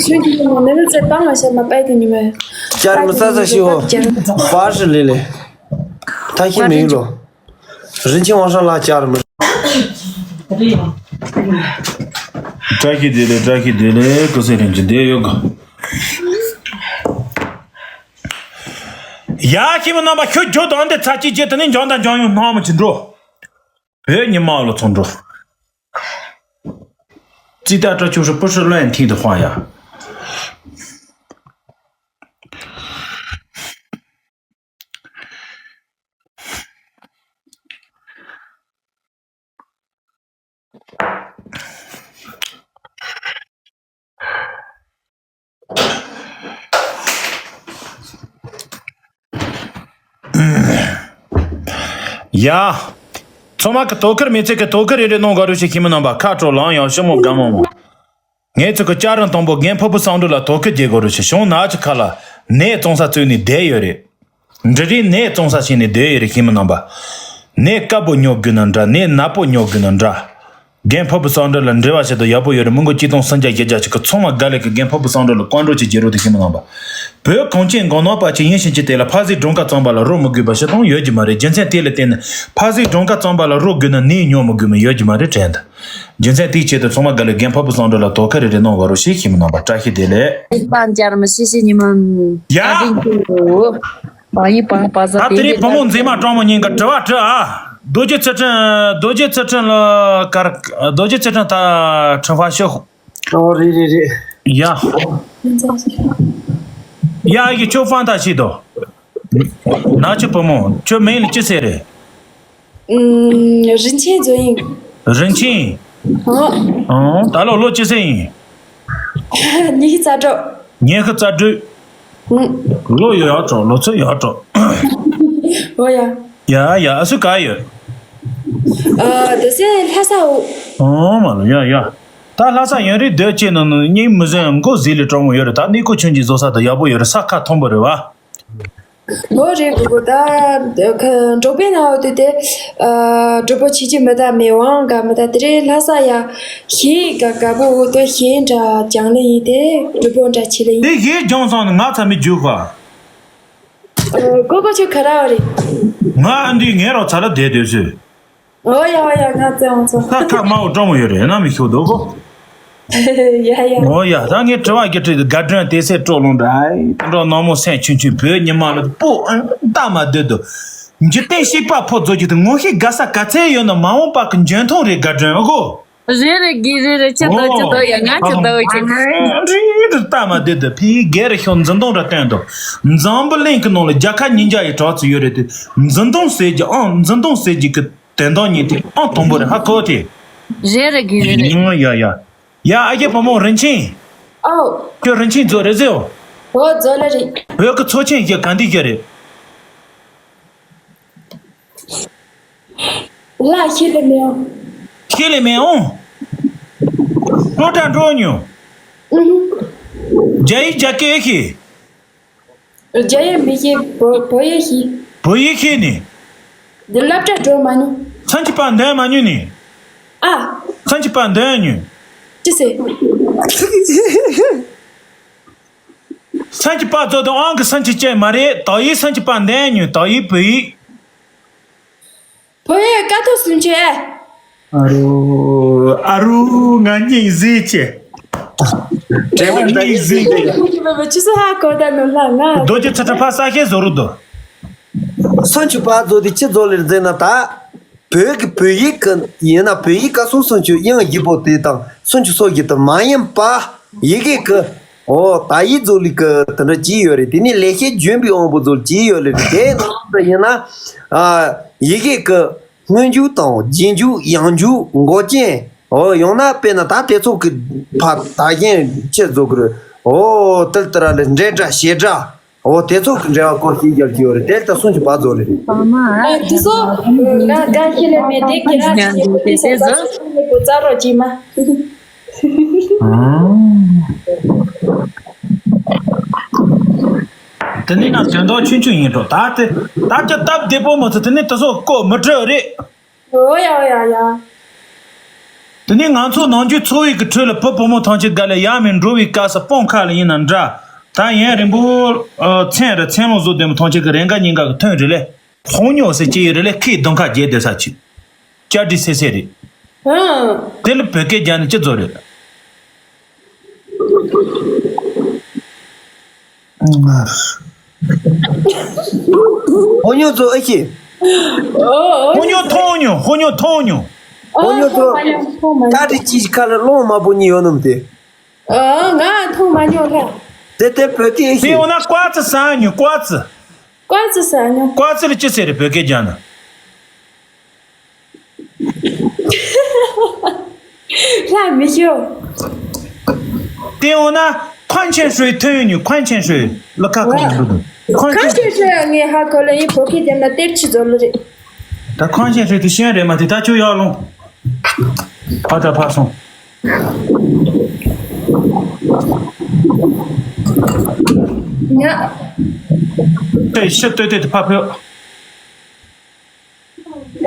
ཀྱི་ནི་མོ་ནི་ཚེ་པང་ང་ཤ་མ་པའི་དེ་ཉི་མ། ཅར་མི་ས་ས་ཤི་ཧོ། པར་ཞི་ལི་ལི། ཐ་ཤི་མི་ཡུ་ལོ། རིན་ཆེན་དབང་ཧྲང་ལ་བཅར་མི། བཀྲ་ཤིས་བདེ་ལེགས། བཀྲ་ཤིས་བདེ་ལེགས། སྐུ་ཚེ་རིང་གི་བདེ་ཡོད་གི། ཡ་ཁྱིམ་རྣམ་པ་ཁྱོད་རྒྱུ་དང་འདི་ཚ་གཅིག་རྗེས་དེ་ནས་འཇང་དང་འཇང་ཡོང་སྣང་མི་ཅི་འགྲོ། བོད་ཉི་མ་ལོ་ཚོང་འགྲོ། ཙི་ཏ་ཏྲ་ཆུ་ཧྲི་པུ་ཧྲི་ལོན་ཐིང་དུ་ཧོང་ཡ། ཡ། ཚང་མ་གི་དོ་ཁུར་མི་ཚེ་གི་དོ་ཁུར་རེ་རེ་གནང་དགོས་རུ་ཞིག་ཁྱིམ་མི་རྣམ་པ་ཁ་དྲོ་ལངས་ཡང་ཞི་མོ་དགའ་མོ་མོ། ངས་ཚོ་གི་ལྕགས་རིང་དང་པོ་རྒན་ཕུར་བུ་བསམ་འགྲུབ་ལ་དོ་ཁུར་རྒྱག་དགོས་རུ་ཞིག་བྱུང་ན་ཅི་ཁ་ལ་ནས་བཙོང་ས་བཙོས་ནས་བསྡད་ཡོད་རེད། འབྲི་རིགས་ནས་བཙོང་ས་བྱས་ནས་བསྡད་ཡོད་རེད་ཁྱིམ་མི་རྣམ་པ། ནས་དཀར་པོ་ཉོ་དགོས་ན་འདྲ་ནས་ནག་པོ་ཉོ་དགོས་ན་འདྲ། རྒན་ཕུར་བུ་བསམ་འགྲུབ་ལ་འབྲེལ་བ་བྱེད་དུ་ཡག་པོ་ཡོད་རེད། མི་མགོ་གཅིག་སྟོང་སུམ་བརྒྱ་བརྒྱད་བརྒྱ་ཅིག་གི་ཚང་མ་དགའ་ལས་ཀྱི་རྒན་ཕུར་བུ་བསམ་འགྲུབ་ལ་བཀའ་འགྲོ་ཅིག་རྒྱག་རོགས་དེ་ཁྱིམ་མི་རྣམ་པ། བོད་གངས་ཅན་སྒང་ནག་པ་ཅིག་ཡིན་ཕྱིན་ཅི་དེ་ལ་ཕ་སིའི་སྒྲོམ་ཁ་བཙོང་པ་ལ་རོགས་མི་དགོས་པ་ཞིག་དང་ཡོད་ཀྱི་མ་རེད། རྒྱུ་མཚན་དེ་ལ་བརྟེན་ནས་ཕ་སིའི་སྒྲོམ་ཁ་བཙོང་པ་ལ་རོགས་དགོས་ན་ནས་ཉོ་མི་དགོས་མི་ཡོད་ཀྱི་མ་རེད་དྲན་ད། རྒྱུ་མཚན་དེའི་ཆེད་དུ་ཚང་མ་དགའ་ལས་རྒན་ཕུར་བུ་བསམ་འགྲུབ་ལ་དོ་ཁུར་རེ་རེ་གནང་དགོས་རོགས་ཞེས་ཁྱིམ་མི་རྣམ་པ་བཀྲ་ཤིས་བདེ་ལེགས། པང་བཅར་མི་ཤེས་ཤེས་ཉི་མ། ཡ། ཨ་དེ་ཁྱོད། པ་ཡི་པང་པ་ས་ད་དེ་རིང་བུ་མོ་མཛེས་མ་སྤྲང་མོ་གཉིས་ཀ་དྲི་བ་དྲི་ཨ། རྡོ་རྗེ་ཚུལ་ཁྲིམས། རྡོ་རྗེ་ཚུལ་ཁྲིམས་ལ་གར། རྡོ་རྗེ་ཚུལ་ཁྲིམས་ད་ཁྲི་ཕ་ཤོག་ཨོ་རེད་རེད་རེད། ཡ། ཡ་ཡི་ཁྱོད་ཕན་ཐོགས་ཤིག་དོ། ན་ཆུ་བུ་མོ་ཁྱོད་མིང་ལ་ཅི་ཟེར་རེད། ཨུམ། རིན་ཆེན་བཟོ་ཡིན། རིན་ཆེན། ཨོ། ཨོ། ད་ལོ་ལོ་ཅི་ཟེར་ཡིན། ཉི་ཤུ་རྩ་དྲུག་ཉི་ཤུ་རྩ་དྲུག་ཨུམ། ལོ་ཡོད་ཡག་གྲོགས། ལོ་ཚོད་ཡག་གྲོགས། ཨོ་ཡ། ཡ་ཡ་ཨ་སུ་ག་ཡོད། ཨ་དེ་སེ་ལྷ་ས་འོ། ཨོ་མ་ལོ་ཡ་ཡ། ད་ལྷ་ས་ཡོད་རེད་སྡོད་ཅེས་ནང་ནས་སྙིང་མི་ཟིན་མགོ་ཟིལ་ལས་སྤྲང་མོ་ཡོད་རེད། ད་གནས་སྐོར་ཆུང་ཆུང་བཟོ་ས་དང་ཡག་པོ་ཡོད་རེད། ས་ཁ་མཐོན་པོ་རེད་བ། ལོ་རེ་དགུ་དགུ་ད་འབྲོག་པའི་ནང་འོ་དུས་དེ། སྒྲུབ་པོ་ཆེ་ཆེ་མི་ད་མེད་དབང་ག་མི་ད་དེ་རེད། ལྷ་ས་ཡ་ཞེས་ག་ག་པོ་འོ་དོ་ཞེས་འདྲ་སྦྱང་ལེ་ཡིན་ཏེ་སྒྲུབ་པོ་འདྲ་ཆེ་ལེ་ཡིན། དེ་ཞེས་སྦྱང་སོང་ནས་ང་ཚ་མི་རྒྱུག་ག་ཀོ་ཀོ་ཁྱོད་ག་ར་བ་རེད། ང་ཨ་འདི་ངའི་རོགས་ཚ་ལ་བསྡད་སྡོད་ཟེར། ཨོ་ཡ་ཨོ་ཡ་ང་ཙེ་འོང་ཚོ། ད་ཁ་དམར་པོ་སྤྲང་པོ་ཡོད་རེད་ན་མི་ཤོག་འདུག་གོ། ཡ་ཡ། ཨོ་ཡ་ད་ངས་དྲི་བ་གི་དྲི་དགའ་སྒྲོན་དེ་སེ་སྤྲོ་ལོང་འདྲ་ཨེ་དེ་འདྲ་ནག་མོ་སེམས་ཆུང་ཆུང་བོད་ཉི་མ་ལ་པོ་ཨ་ད་མ་སྡོད་དོ། འཇིག་རྟེན་གཤིས་པ་ཕོ་རྫོགས་ཀྱི་དེ་ངོ་ཤེས་དགའ་ས་ག་ཚད་ཡོད་ན་མ་འོངས་པ་གི་འཇོན་ཐང་རེད་དགའ་སྒྲོན་ཨ་གོ། རེད་རེད་དགེ་རེད་རེད་ཁྱེད་ལྟ་ཁྱེད་ལྟ་ཡ་ང་ཁྱེད་ལྟ་བ་ཁྱེད། རེད་རེད་ལྟ་མ་བདེ་འདུག་ཕི་སྒེར་ཤོག་འཛིན་གཏོང་ར་བཏོན་འདུག་འཛམ་བུ་གླིང་གི་ནང་ལ་རྒྱལ་ཁབ་ཉིས་བརྒྱ་ཡི་གྲགས་ཚུལ་ཡོད་རེད་དེ། འཛིན་གཏོང་ཟེར་གྱི་ཨང་འཛིན་གཏོང་ཟེར་གྱི་གི་དོན་དག་ཉིད་དེ་ཨང་དང་པོ་རེད་ཧ་གོ་དེ། རེད་རེད་དགེ་རེད་རེད། ཡ་ཡ་ཡ། ཡ་ཨ་རྒྱལ་བུ་མོ་རིན་ཆེན། ཨོ། ཁྱོད་རིན་ཆེན་རྫོགས་རེད་ཟེར་ཨོ། ཨོ་རྫོགས་ལ་རེད། བོད་ཀྱི་ཚོ་ཆེན་ཞིག་ག་འདི་ཞིག་རེད། ལ་ཤེས་ལེ་མེའོ། ཤེས་ལེ་མེའོ། སློབ་གྲྭ་འགྲོ་མྱོང་། ཨུ་ཧུ། རྒྱ་ཡིག་རྒྱ་སྐད་ཤེས། རྒྱ་ཡིག་མི་ཤེས། བོ་བོད་ཡིག་ཤེས། བོད་ཡིག་ཤེས་ནི། འདི་སློབ་གྲྭ་འགྲོ་མ་མྱོང་། སང་ཕྱི་པ་འདོན་མ་མྱོང་ནི། ཨ། སང་ཕྱི་པ་འདོན་མྱོང་། ཅི་ཟེར། སང་ཕྱི་པ་ཚོ་དང་ཨང་གི་སང་ཕྱི་ཅན་མ་རེད། དག་ཡིག་སང་ཕྱི་པ་འདོན་མྱོང་། དག་ཡིག་བོད་ཡིག་བོད་ཡིག་ཀ་ཐོག་སུམ་ཅུ་ཨེ། ཨ་རུ། ཨ་རུ་ང་སྙིང་གཟིགས་ཆེ། དྲན་པ་སྙིང་གཟིགས་ཆེ། ཆུ་ཚོད་ཧ་གོ་ད་ནོ་ལ་ང་། རྡོ་རྗེ་ཚུལ་ཁྲིམས་ཕ་ས་ཤེས་བཟོ་རུ་འདུག་སུམ་ཅུ་པ་བཟོ་དེ་ཅི་བཟོ་ལེར་མཛད་ན་ད། བོད་ཀྱི་བོད་ཡིག་གི་ཡིན་ན་བོད་ཡིག་ཀ་སུམ་སུམ་ཅུ་དབྱངས་བཞི་པོ་དེ་དང་སུམ་ཅུ་སོ་བཞི་དུ་མ་ཡིན་པ། ཡི་གེ་གི་ཨོ་ད་ཡིག་བཟོ་ལི་གི་དེ་འདྲ་གྱིས་ཡོད་རེད། དེ་ནས་ལེགས་བཤད་ལྗོན་པའི་དབང་པོ་བཟོ་ལི་གྱིས་ཡོད་རེད། དེ་ནང་དུ་ཡིན་ན་ཨ་ཡི་གེ་གི་སྔོན་འཇུག་དང་རྗེས་འཇུག་ཡང་འཇུག་འགོག་རྐྱེན་ཨོ་ཡང་ན་དཔེར་ན་ད་དེ་ཚོ་གི་ཕ་ད་གཞན་ཆེད་བཟོ་གི་རེད། ཨོ་དེ་ལྟར་ལ་འབྲེལ་སྒྲ་བྱེད་སྒྲ། འོ་དེ་ཚོ་གི་འབྲེལ་བ་སྐོར་ཞིག་རྒྱབ་ཀྱི་ཡོད་རེད། དེ་ལྟ་སུམ་ཅུ་པ་ཚོ་རེད། ཨ་དེ་ཚོ་ང་དགའ་ཤེས་ལ་མེད་དེ་ཁྱེད་རང་ཞིག་ཡོད་པའི་ས་ས་ཆུང་ངུ་པོ་རྩ་རོགས་ཀྱིས་མ། དེ་ནས་ན་དོན་དག་ཆུང་ཆུང་ཡིན་འགྲོ། ད་དེ་ད་ཅི་སྟབས་བདེ་པོ་མ་ཚོ་དེ་ནས་དེ་ཚོ་ལྐོག་མི་སྤྲོད་རེད། ཨོ་ཡ་ཡ་ཡ། དེ་ནས་ང་ཚོ་ནམ་རྒྱུན་འཚོ་བའི་གི་ཁྲོད་ལ་བུ་བུ་མོ་ཐམས་ཅད་དགའ་ལས་ཡ་མི་འགྲོ་བའི་སྐབས་སུ་སྤང་ཁ་ལ་ཡིན་ན་འདྲ། ད་ཡུན་རིང་པོ་ཨ་མཚན་རེ་མཚན་ལོ་བཟོ་ལྡན་མོ་ཐམས་ཅད་གི་རེ་འགའ་ཉིན་འགའ་གི་ཐོན་རེ་ལས། ཧོ་ཉོ་ཟེར་གྱི་ཡོད་རེད་ལས། ཁོས་གདོང་ཁ་རྒྱས་བསྡད་ས་ཅིག་ཅར་ཏི་སེ་སེ་རེད། ཨང་། དེ་ལ་བོད་སྐད་རྒྱག་ན་ཅི་ཚོ་རེད། ཧོ་ཉོ་ཚོ་ཨེ་ཤེས། ཨོ་ཨོ། ཧོ་ཉོ་ཐོང་ཉོ། ཧོ་ཉོ་ཐོང་ཉོ། ཨོ་ཧོ་ཉོ་ཚོ། ཐོང་མ་ཉོ་ཐོང་མ་ཉོ། ད་དེ་ཅིག་ཁ་ལ་སློང་མ་པོ་གཉིས་ཡོད་ནམ་དེ། ཨོ་ང་ཐོང་མ་ཉོ་ལ། དེ་དེ་བོད་སྐད་ཨེ་དེ་ཤེས། འོ་ན་ཀོ་ཙི་ཟ་ཉོ་ཀོ་ཙི། ཀོ་ཙི་ཟ་ཉོ། ཀོ་ཙི་ལ་ཅི་ཟེར་རེད་བོད་སྐད་རྒྱག་ན། ལྷ་མི་ཤོ། དེ་འོ་ན་ཁོན་ཆེན་ཧྲུའི་ཐོན་ཡོད་ཉུ་ཁོན་ཆེན་ཧྲུའི་ལ་ཁ་ཁོན་འདུག་ཁོན་ཆེན་ཧྲུའི་ངས་ཧ་གོ་ལ་ཡིན་བོད་སྐད་རྒྱབ་ན་གཏེར་ཆི་ཛོ་ལུ་རེད། ད་ཁོན་ཆེན་ཧྲུའི་དེ་ཤེས་རེད་མ་དེ་ད་ཁྱོད་ཡར་ལོངས། ཕ་ད་ཕ་སོང་། ཉ། དེ་ཤི་ལྟོས་ལྟོས་དེ་ཕ་ཕོད།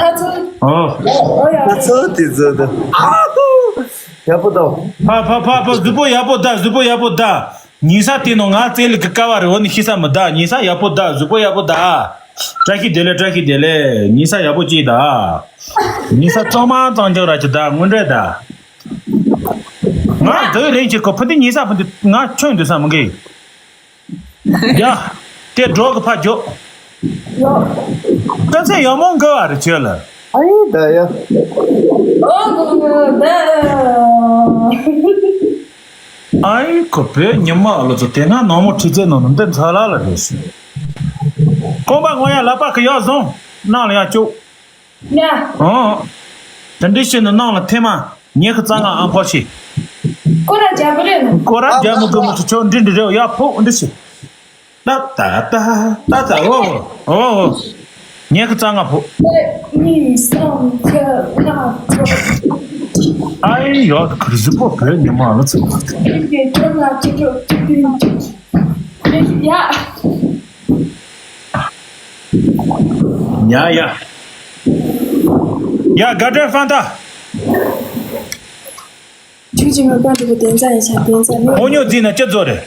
ཨ་ཚོ། ཨོ། ཨོ་ཡ། ཨ་ཚོ་དེ་ཚོ་དེ། ཨ་ཧུ། ཡག་པོ་དང་། ཕ་ཕ་ཕ་ཕ་གཟུགས་པོ་ཡག་པོ་ད་གཟུགས་པོ་ཡག་པོ་ད། ཉིན་ས་དེ་ནང་ང་བཙལ་ལི་གི་ཀ་བ་རེ་འོ་ནི་ཤི་ས་མི་ད། ཉིན་ས་ཡག་པོ་ད་གཟུགས་པོ་ཡག་པོ་ད། བཀྲ་ཤིས་བདེ་ལེགས་བཀྲ་ཤིས་བདེ་ལེགས། ཉིན་ས་ཡག་པོ་ཅིག་ད། ཉིན་ས་གཙང་མ་གཙང་རྐྱང་ར་ཅིག་ད་དངོས་འབྲེལ་ད། ང་འདོད་རིང་ཅིག་གོ་ཕུ་འདི་ཉིན་ས་ཕུ་འདི་ང་ཁྱོད་འདོད་ས་མི་གི། ཡ། དེ་འགྲོ་གི་ཕ་འཇོག་ཡོ། ཀ་ཚན་ཡག་མོ་འགའ་བ་རེ་བྱོས་ལ། ཨའི་ད་ཡ། ཨོ་གོ་གོ་ད། ཨའི་ཁོ་བོད་ཉི་མ་ཨ་ལོ་ཚོ་དེ་སྔ་ནང་མོ་ཁྲི་རྩེ་ནང་ནང་འདི་འཚར་ལ་ལ་རེད་ཟེར། ཁོང་པ་ངོ་ཡ་ལ་པ་གི་ཡག་བཟུང་ནང་ལ་ཡག་བཅུག་ཡ། ཨོ། དེ་འདྲི་ཤེས་ནི་ནང་ལ་ཐེ་མ་ཉི་ཁ་རྩ་ང་ཨང་ཕོ་ཤི། ཀོ་ར་རྒྱ་གི་རེད་ནོ། ཀོ་ར་རྒྱ་མི་གི་མི་ཚོ་ཆོ་འདྲི་འདྲི་རེད་ཡ་ཕོ་འདྲི་ཤི། ཏ་ཏ་ཏ་ཏ་ཏ་ཨོ་ཨོ་ཨོ། ཉི་ཁ་རྩ་ང་ཕོ། གཉིས་གསུམ་བརྒྱད་ལྔ་དྲུག་ཨའི་ཡོད་གར་ཟི་པོ་བོད་ཉི་མ་ལ་ཚོ། ཡ། ཡ་ཡ། ཡ་དགའ་སྤྲོའི་ཧྥང་ཏ། ཁྱོད་ཀྱིས་མི་པ་འདྲ་པོ་དེ་ཚ་ཡིན་ཤག་དེ་ཚ་ནི། ཧོ་ཉོ་རྫི་ན་ཅི་ཛོ་རེད།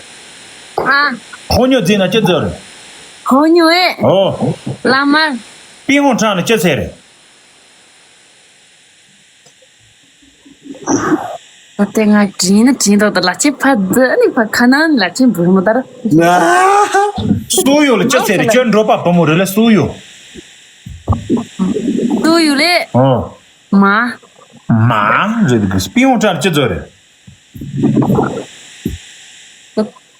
ཨ། ཧོ་ཉོ་རྫི་ན་ཅི་ཛོ་རེད། ཧོ་ཉོ་ཨེ། ཨོ། ལ་མ། པི་ཧོང་ཁྲང་ལ་ཅི་ཚེ་རེད། ད་ལྟ་ང་དྲིན་ནི་དྲིན་ཐོག་ཏུ་ལ་ཆེ་ཕ་ཛ་ནི་ཕ་ཁ་ན་ལ་ཆེ་འབུར་མོ་ལྟར། སུ་ཡོ་ལ་ཅི་ཚེ་རེད་ཁྱོད་འགྲོ་པ་བུ་མོ་རེད་ལ་སུ་ཡོ། སུ་ཡོ་རེད། ཨོ། མ། མ་རེད་གི་སྤི་ཡོང་གྲར་ཅི་ཚོ་རེད།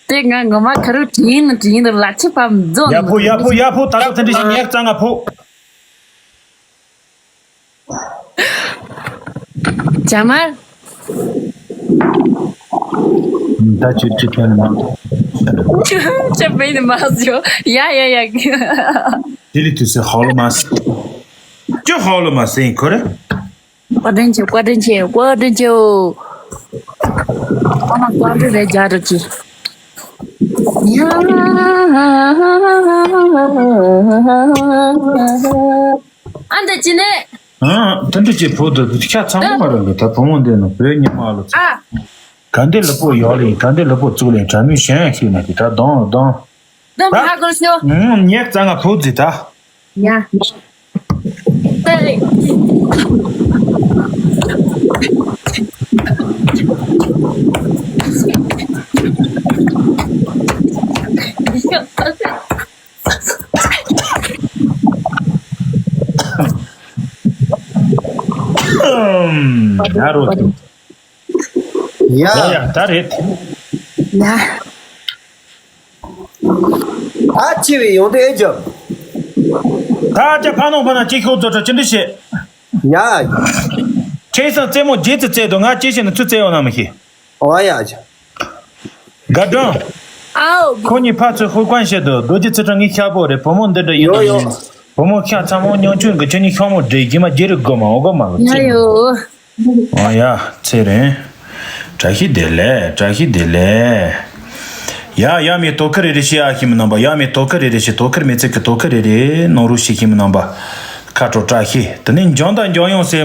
དེ་ང་ངོ་མ་ཁ་རུ་དྲིན་ནི་དྲིན་དུ་ལ་ཆེ་ཕ་མཛོ་ཡ་ཕོ་ཡ་ཕོ་ཡ་ཕོ་ད་ལོ་དེ་འདྲ་ཞིག་ངས་གཙང་ང་ཕོ། ཇ་མར། ད་ཅི་ཅི་ཐོན་ནི་མ། ཅི་བས་ནི་མ་ཟིོ། ཡ་ཡ་ཡ། དེ་ལི་དུས་སེ་ཧོ་ལོ་མ་སི། ཅི་ཧོ་ལོ་མ་སི་ཁོ་རེ། བཀའ་དྲིན་ཆེ་བཀའ་དྲིན་ཆེ་བཀའ་དྲིན་ཆེ་འོ། ཨ་མ་བཀའ་དྲིན་རེ་རྒྱ་རུ་ཅི། ཡ། ཨ་འདི་ཅི་ནས། ཨ་དེ་འདྲ་ཅིག་ཕོ་དུ་ཤ་ཚང་མ་མ་རེད་ལ་ད་བུ་མོ་འདི་ནི་བོད་ཉི་མ་ལ་ཚ། ཨ། ག་འདི་ལ་པོ་ཡོག་ལ་ཡིན་ག་འདི་ལ་པོ་བཙུགས་ལ་ཡིན་དྲ་མིག་གཞན་ཡང་ཤེས་ན་དེ་ད་གདོང་གདོང་། ད་ཕ་གོ་ཤོ། ངས་རྩ་ང་ཕོ་རྫི་ད། ཡ། ཏེ། ཡ་རོ། ཡ། ཡ་ཡ་ད་རེད། ཡ། ཨ་ཆེ་བའི་ཡོང་དེ་ཨེ་ཅོ། ད་ཅ་ཕ་ནོ་ཕ་ན་ཅི་ཤོག་ཙོ་ཅོ་ཅི་འདྲི་ཤེས། ཡ། ཁྱེད་སང་རྩེད་མོ་རྗེས་ཙི་རྩེད་དོ་ང་ཅི་ཤེས་ན་ཚུ་རྩེད་ཡོང་ན་མི་ཤེས། ཨོ་ཡ་ཅོ། དགའ་སྒྲོན། ཨའོ། ཁོ་གཉིས་ཕར་ཚུར་ཧུར་བཀང་བྱེད་དོ་རྡོ་རྗེ་ཚེ་ཁྲ་ངའི་ཤག་པོ་རེད་བུ་མོ་འདི་འདྲ་ཡིན་ཡོ་ཡོ། བུ་མོ་ཤག་ཚ་མོ་ཉང་ཆུང་གི་ཁྱོད་གཉིས་ཤོག་མོ་འདྲེ་རྒྱུ་མ་རྒྱུ་རུ་དགོ་མ་འོ་གོ་མ་ལོ་ཡ་ཡོ། ཨ་ཡ་ཚེ་རིང་། བཀྲ་ཤིས་བདེ་ལེགས་བཀྲ་ཤིས་བདེ་ལེགས། ཡ་ཡ་མི་དོ་ཁུར་རེ་རེ་བྱེད་ཨ་ཤི་མི་རྣམ་པ། ཡ་མི་དོ་ཁུར་རེ་རེ་བྱེད། དོ་ཁུར་མི་ཚེ་གི་དོ་ཁུར་རེ་རེ་ནོར་རུ་ཤི་ཤི་མི་རྣམ་པ། ཁ་དྲོ་བཀྲ་ཤིས། དེ་ནས་འཇང་དང་འཇང་ཡོང་སེ་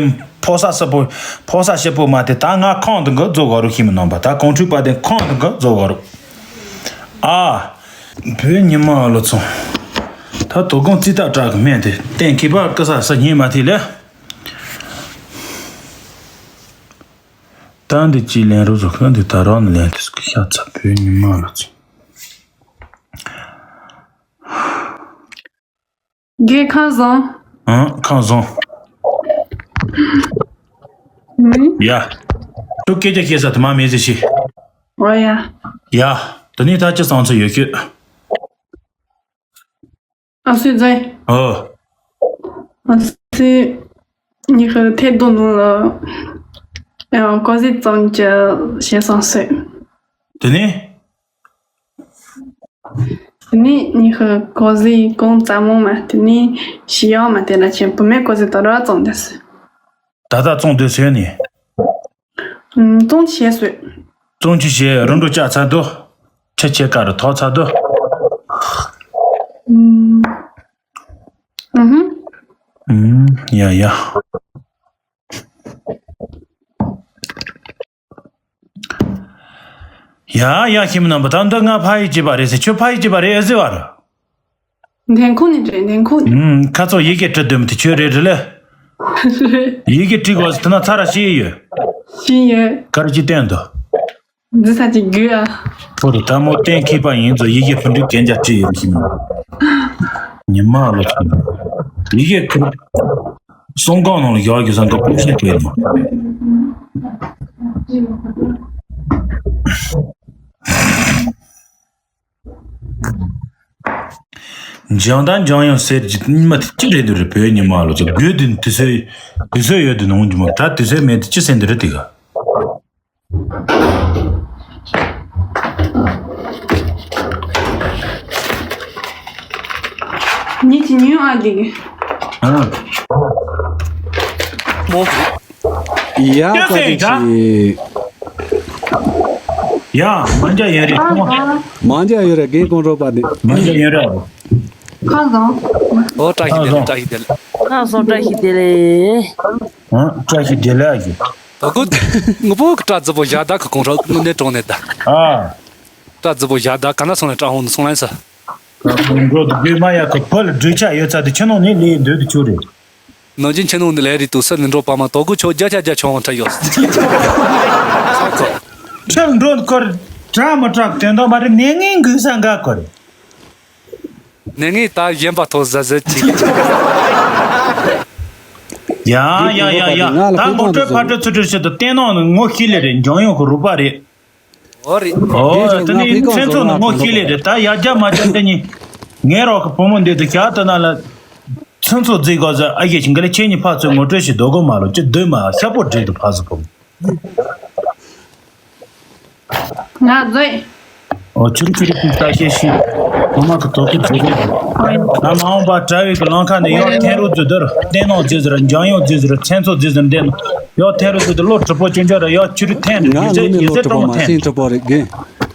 ཕོ་ས་སི་པོ། ཕོ་ས་སི་པོ་མ་དེ་ད་ང་ཁོང་དུ་འགོ་རྫོགས་ག་རུ་ཤི་མི་རྣམ་པ། ད་གོང་ཁྲུས་པ་དེ་ཁོང་དུ་འགོ་རྫོགས་ག་རུ། ཨ། བོད་ཉི་མ་ལོ་ཚོ། ད་དོ་དགོང་རྩིས་རྟགས་དྲག་གི་མེད་དེ་གཏན་འཁེལ་པ་ཀི་ས་ས་ཉིན་མ་ཐི་ལེ། ད་འདི་ཅི་ལན་རོ་རོ་ཁ་འདི་ད་རང་ནི་ལན་དུ་སྐུ་ཤ་ཚ་བོད་ཉི་མ་ལ་ཚོ། རྒན་ཁམས་བཟང་། ཨང་ཁམས་བཟང་། ཨུ། ཡ། ཁྱོད་སྐད་ཆ་བཤད་ས་དུ་མ་མེད་ཟེར་ཤི། ཨོ་ཡ། ཡ། དེ་ནས་ད་ཅི་སང་ཚོ་ཡོད་ཤོད། ཨ་སུས་ཛའི། ཨོ། ཨ་སུས། ཉི་ཤུ་ཐེ་རྡོ་ནང་ལ། ཡང་ཀོ་ཟི་ཙམ་གྱི་བྱས་སང་སུས། དེ་ནས། དེ་ནས་ཉི་ཤུ་ཀོ་ཟི་གོང་ཙམ་མོ་མ་དེ་ནས་ཤི་ཡང་མ་དེ་ལ་ཆེན་བུ་མེད་ཀོ་ཟི་དོ་ར་ཙམ་དེ་སུས། ད་ལྟ་ཙོང་དུས་ཟོས་ནས། ཙོང་ཆེ་སོད། ཙོང་ཆེ་ཞེས་རུ་འགྲོ་ལྕགས་ཚ་དོ། ཆེ་ཆེ་ཀ་རུ་ཐོག་ཚ་དོ། ཡ་ཡ། ཡ་ཡ་ཤི་མི་རྣམ་པ། ད་འདི་ང་ཕ་ཡི་སྐྱེས་པ་རེད་ཟེར། ཁྱོད་ཕ་ཡི་སྐྱེས་པ་རེད་ཨེ་ཟེར་བ་ར། འདན་ཁོ་ནི་རེད། འདན་ཁོ་ནི། ཨུམ། ཁ་ཚོ་ཡི་གེ་བྲི་འདོད་མི་དེ་ཁྱོད་རེད་རེད་ལེ། ཡི་གེ་བྲི་དགོས་ཟེར་དེ་ན་ཚ་ར་ཤེས་ཡོད། ཤེས་ཡོད། ག་རེ་ཅི་བསྟན་འདུག་འཛི་ས་ཅི་དགོས་ཨ། ཁོ་རེ་ད་མོ་གཏན་འཁེལ་པ་ཡིན་ཚོ་ཡི་གེ་ཕུ་འདྲི་གན་རྒྱ་བྲི་ཡོད་ཤི་མི། ཉི་མ་ལོ་ཚོ། ཡི་གེ་ཁུར། སོང་གང་ནང་ལ་ཡག་གི་ས་འགག་པོ་ཤེས་དེ་ཡིན། འཇང་དང་འཇང་ཡང་ཟེར་གྱི་ཉི་མ་དེ་གཅིག་རེད་འདུག་རེད། བོད་ཉི་མ་ལོ་ཚོ་དགོས་དུས་དུས་ཚོད་དུས་ཚོད་ཡོད་དུས་ནང་གི་མ་ད་དུས་ཚོད་མེད་དུས་ཅི་ཟེར་འདི་རེད་དེ་ག་ཉིད་ཀྱི་ཉིན་ཨ་འདི་གི་ཨ། མོ། ཡ་བཀའ་དྲིན་ཆེ། ཡ་མ་འཇའ་ཡོད་རེད་ཁོང་། མ་འཇའ་ཡོད་རེད་རྒན་ཁོང་རོགས་པ་འདི། མ་འཇའ་ཡོད་རེད། ཁ་བཟང་། ཨོ་བཀྲ་ཤིས་བདེ་ལེགས། བཀྲ་ཤིས་བདེ་ལེགས། ཁ་བཟང་བཀྲ་ཤིས་བདེ་ལེགས། ཨ་བཀྲ་ཤིས་བདེ་ལེགས་ཨ་ཞུ། ད་ཁོ་ངོ་བོ་གི་བཀྲ་རྫི་པོ་ཞག་ད་ཁ་ཁོང་རོགས་དངོས་གནས་དྲང་གནས་ད། ཨ། བཀྲ་རྫི་པོ་ཞག་ད་ག་ན་སོང་ནས་བཀྲ་ཧོང་ནས་སོང་ལན་ས། འགྲོ་དུ་དགོས་མ་ཡ་གི་བུ་ལ་འགྲོས་ཆ་ཡོད་ཚ་དེ་ཁྱི་ནང་ནས་ལས་འདོད་དུ་ཆུ་རེད། ནང་ཆེན་ཆེན་ནོ་ནི་ལས་རིགས་དུ་སར་ནི་འགྲོ་པ་མ་དོ་གུ་ཆོ་རྒྱ་ཆ་རྒྱ་ཆོ་བང་ཁྲ་ཡོད། ཁྲིར་འགྲོ་ཁོར་དྲག་མི་དྲག་དོན་དག་མ་རེད། ནས་ངའི་འགུལ་ས་འགའ་ཁོ་རེད། ནས་ངའི་ད་གཞན་པ་ཐོག་ཟ་ཟ་ཅིག་ཡ་ཡ་ཡ་ཡ། ད་མོ་སྤྲོད་ཕ་སྤྲོད་ཚུ་སྤྲོད་ཆེད་དུ་བསྟན་ནོ་ནི་ངོ་ཤེས་ལེ་རེད། འཇང་ཡོང་གི་རུ་པ་རེད། ཨོ་རེད། ཨོ་དེ་ནི་ཚན་ཚོགས་ནི་ངོ་ཤེས་ལེ་རེད། ད་ཡ་རྒྱ་མ་རྒྱ་འདི་ཉིད་ངའི་རོགས་ཀྱི་བུ་མོ་འདི་དུ་བྱ་དུ་ན་ལ་ཚན་ཚོགས་རྫིག་གོ་ཟ་ཨ་ཡེ་ཞིང་གི་ལ་ཁྱེད་གཉིས་ཕ་ཚོས་ངོ་སྤྲོད་ཞིག་རྡོ་གོ་མ་ལོ་ཅི་འདོད་མ་ཤ་པོ་འདྲེ་དུ་ཕ་ཟུ་བུ་མོ། ང་རྫོས། ཨོ་ཆུ་རུ་ཆུ་རུ་ཀུན་ལྟ་ཤེས་ཤིག་ངོ་མ་གི་དོ་ཀི་རྫིག་གི་ད་མ་འོངས་པ་གྲྭ་བའི་གི་ལང་ཁ་ནས་ཡང་ཐན་རུ་རྫུ་དར་བསྟན་ནོ་རྫི་ཟུར་འཇང་ཡོང་རྫི་ཟུར་ཚན་ཚོགས་རྫི་ཟུར་འདན་ཡང་ཐན་རུ་རྫུ་དར་ལོ་གྲུ་པོ་ཅན་ཅོ་ར་ཡང་ཆུ་རུ་ཐན་ང་ཡི་ངོ་ནས་ཟེ་ལོ་ཡི་ཟེ་གྲོགས་མ་ཐན་ཤིང་གྲུ་པོ་རེད་གི་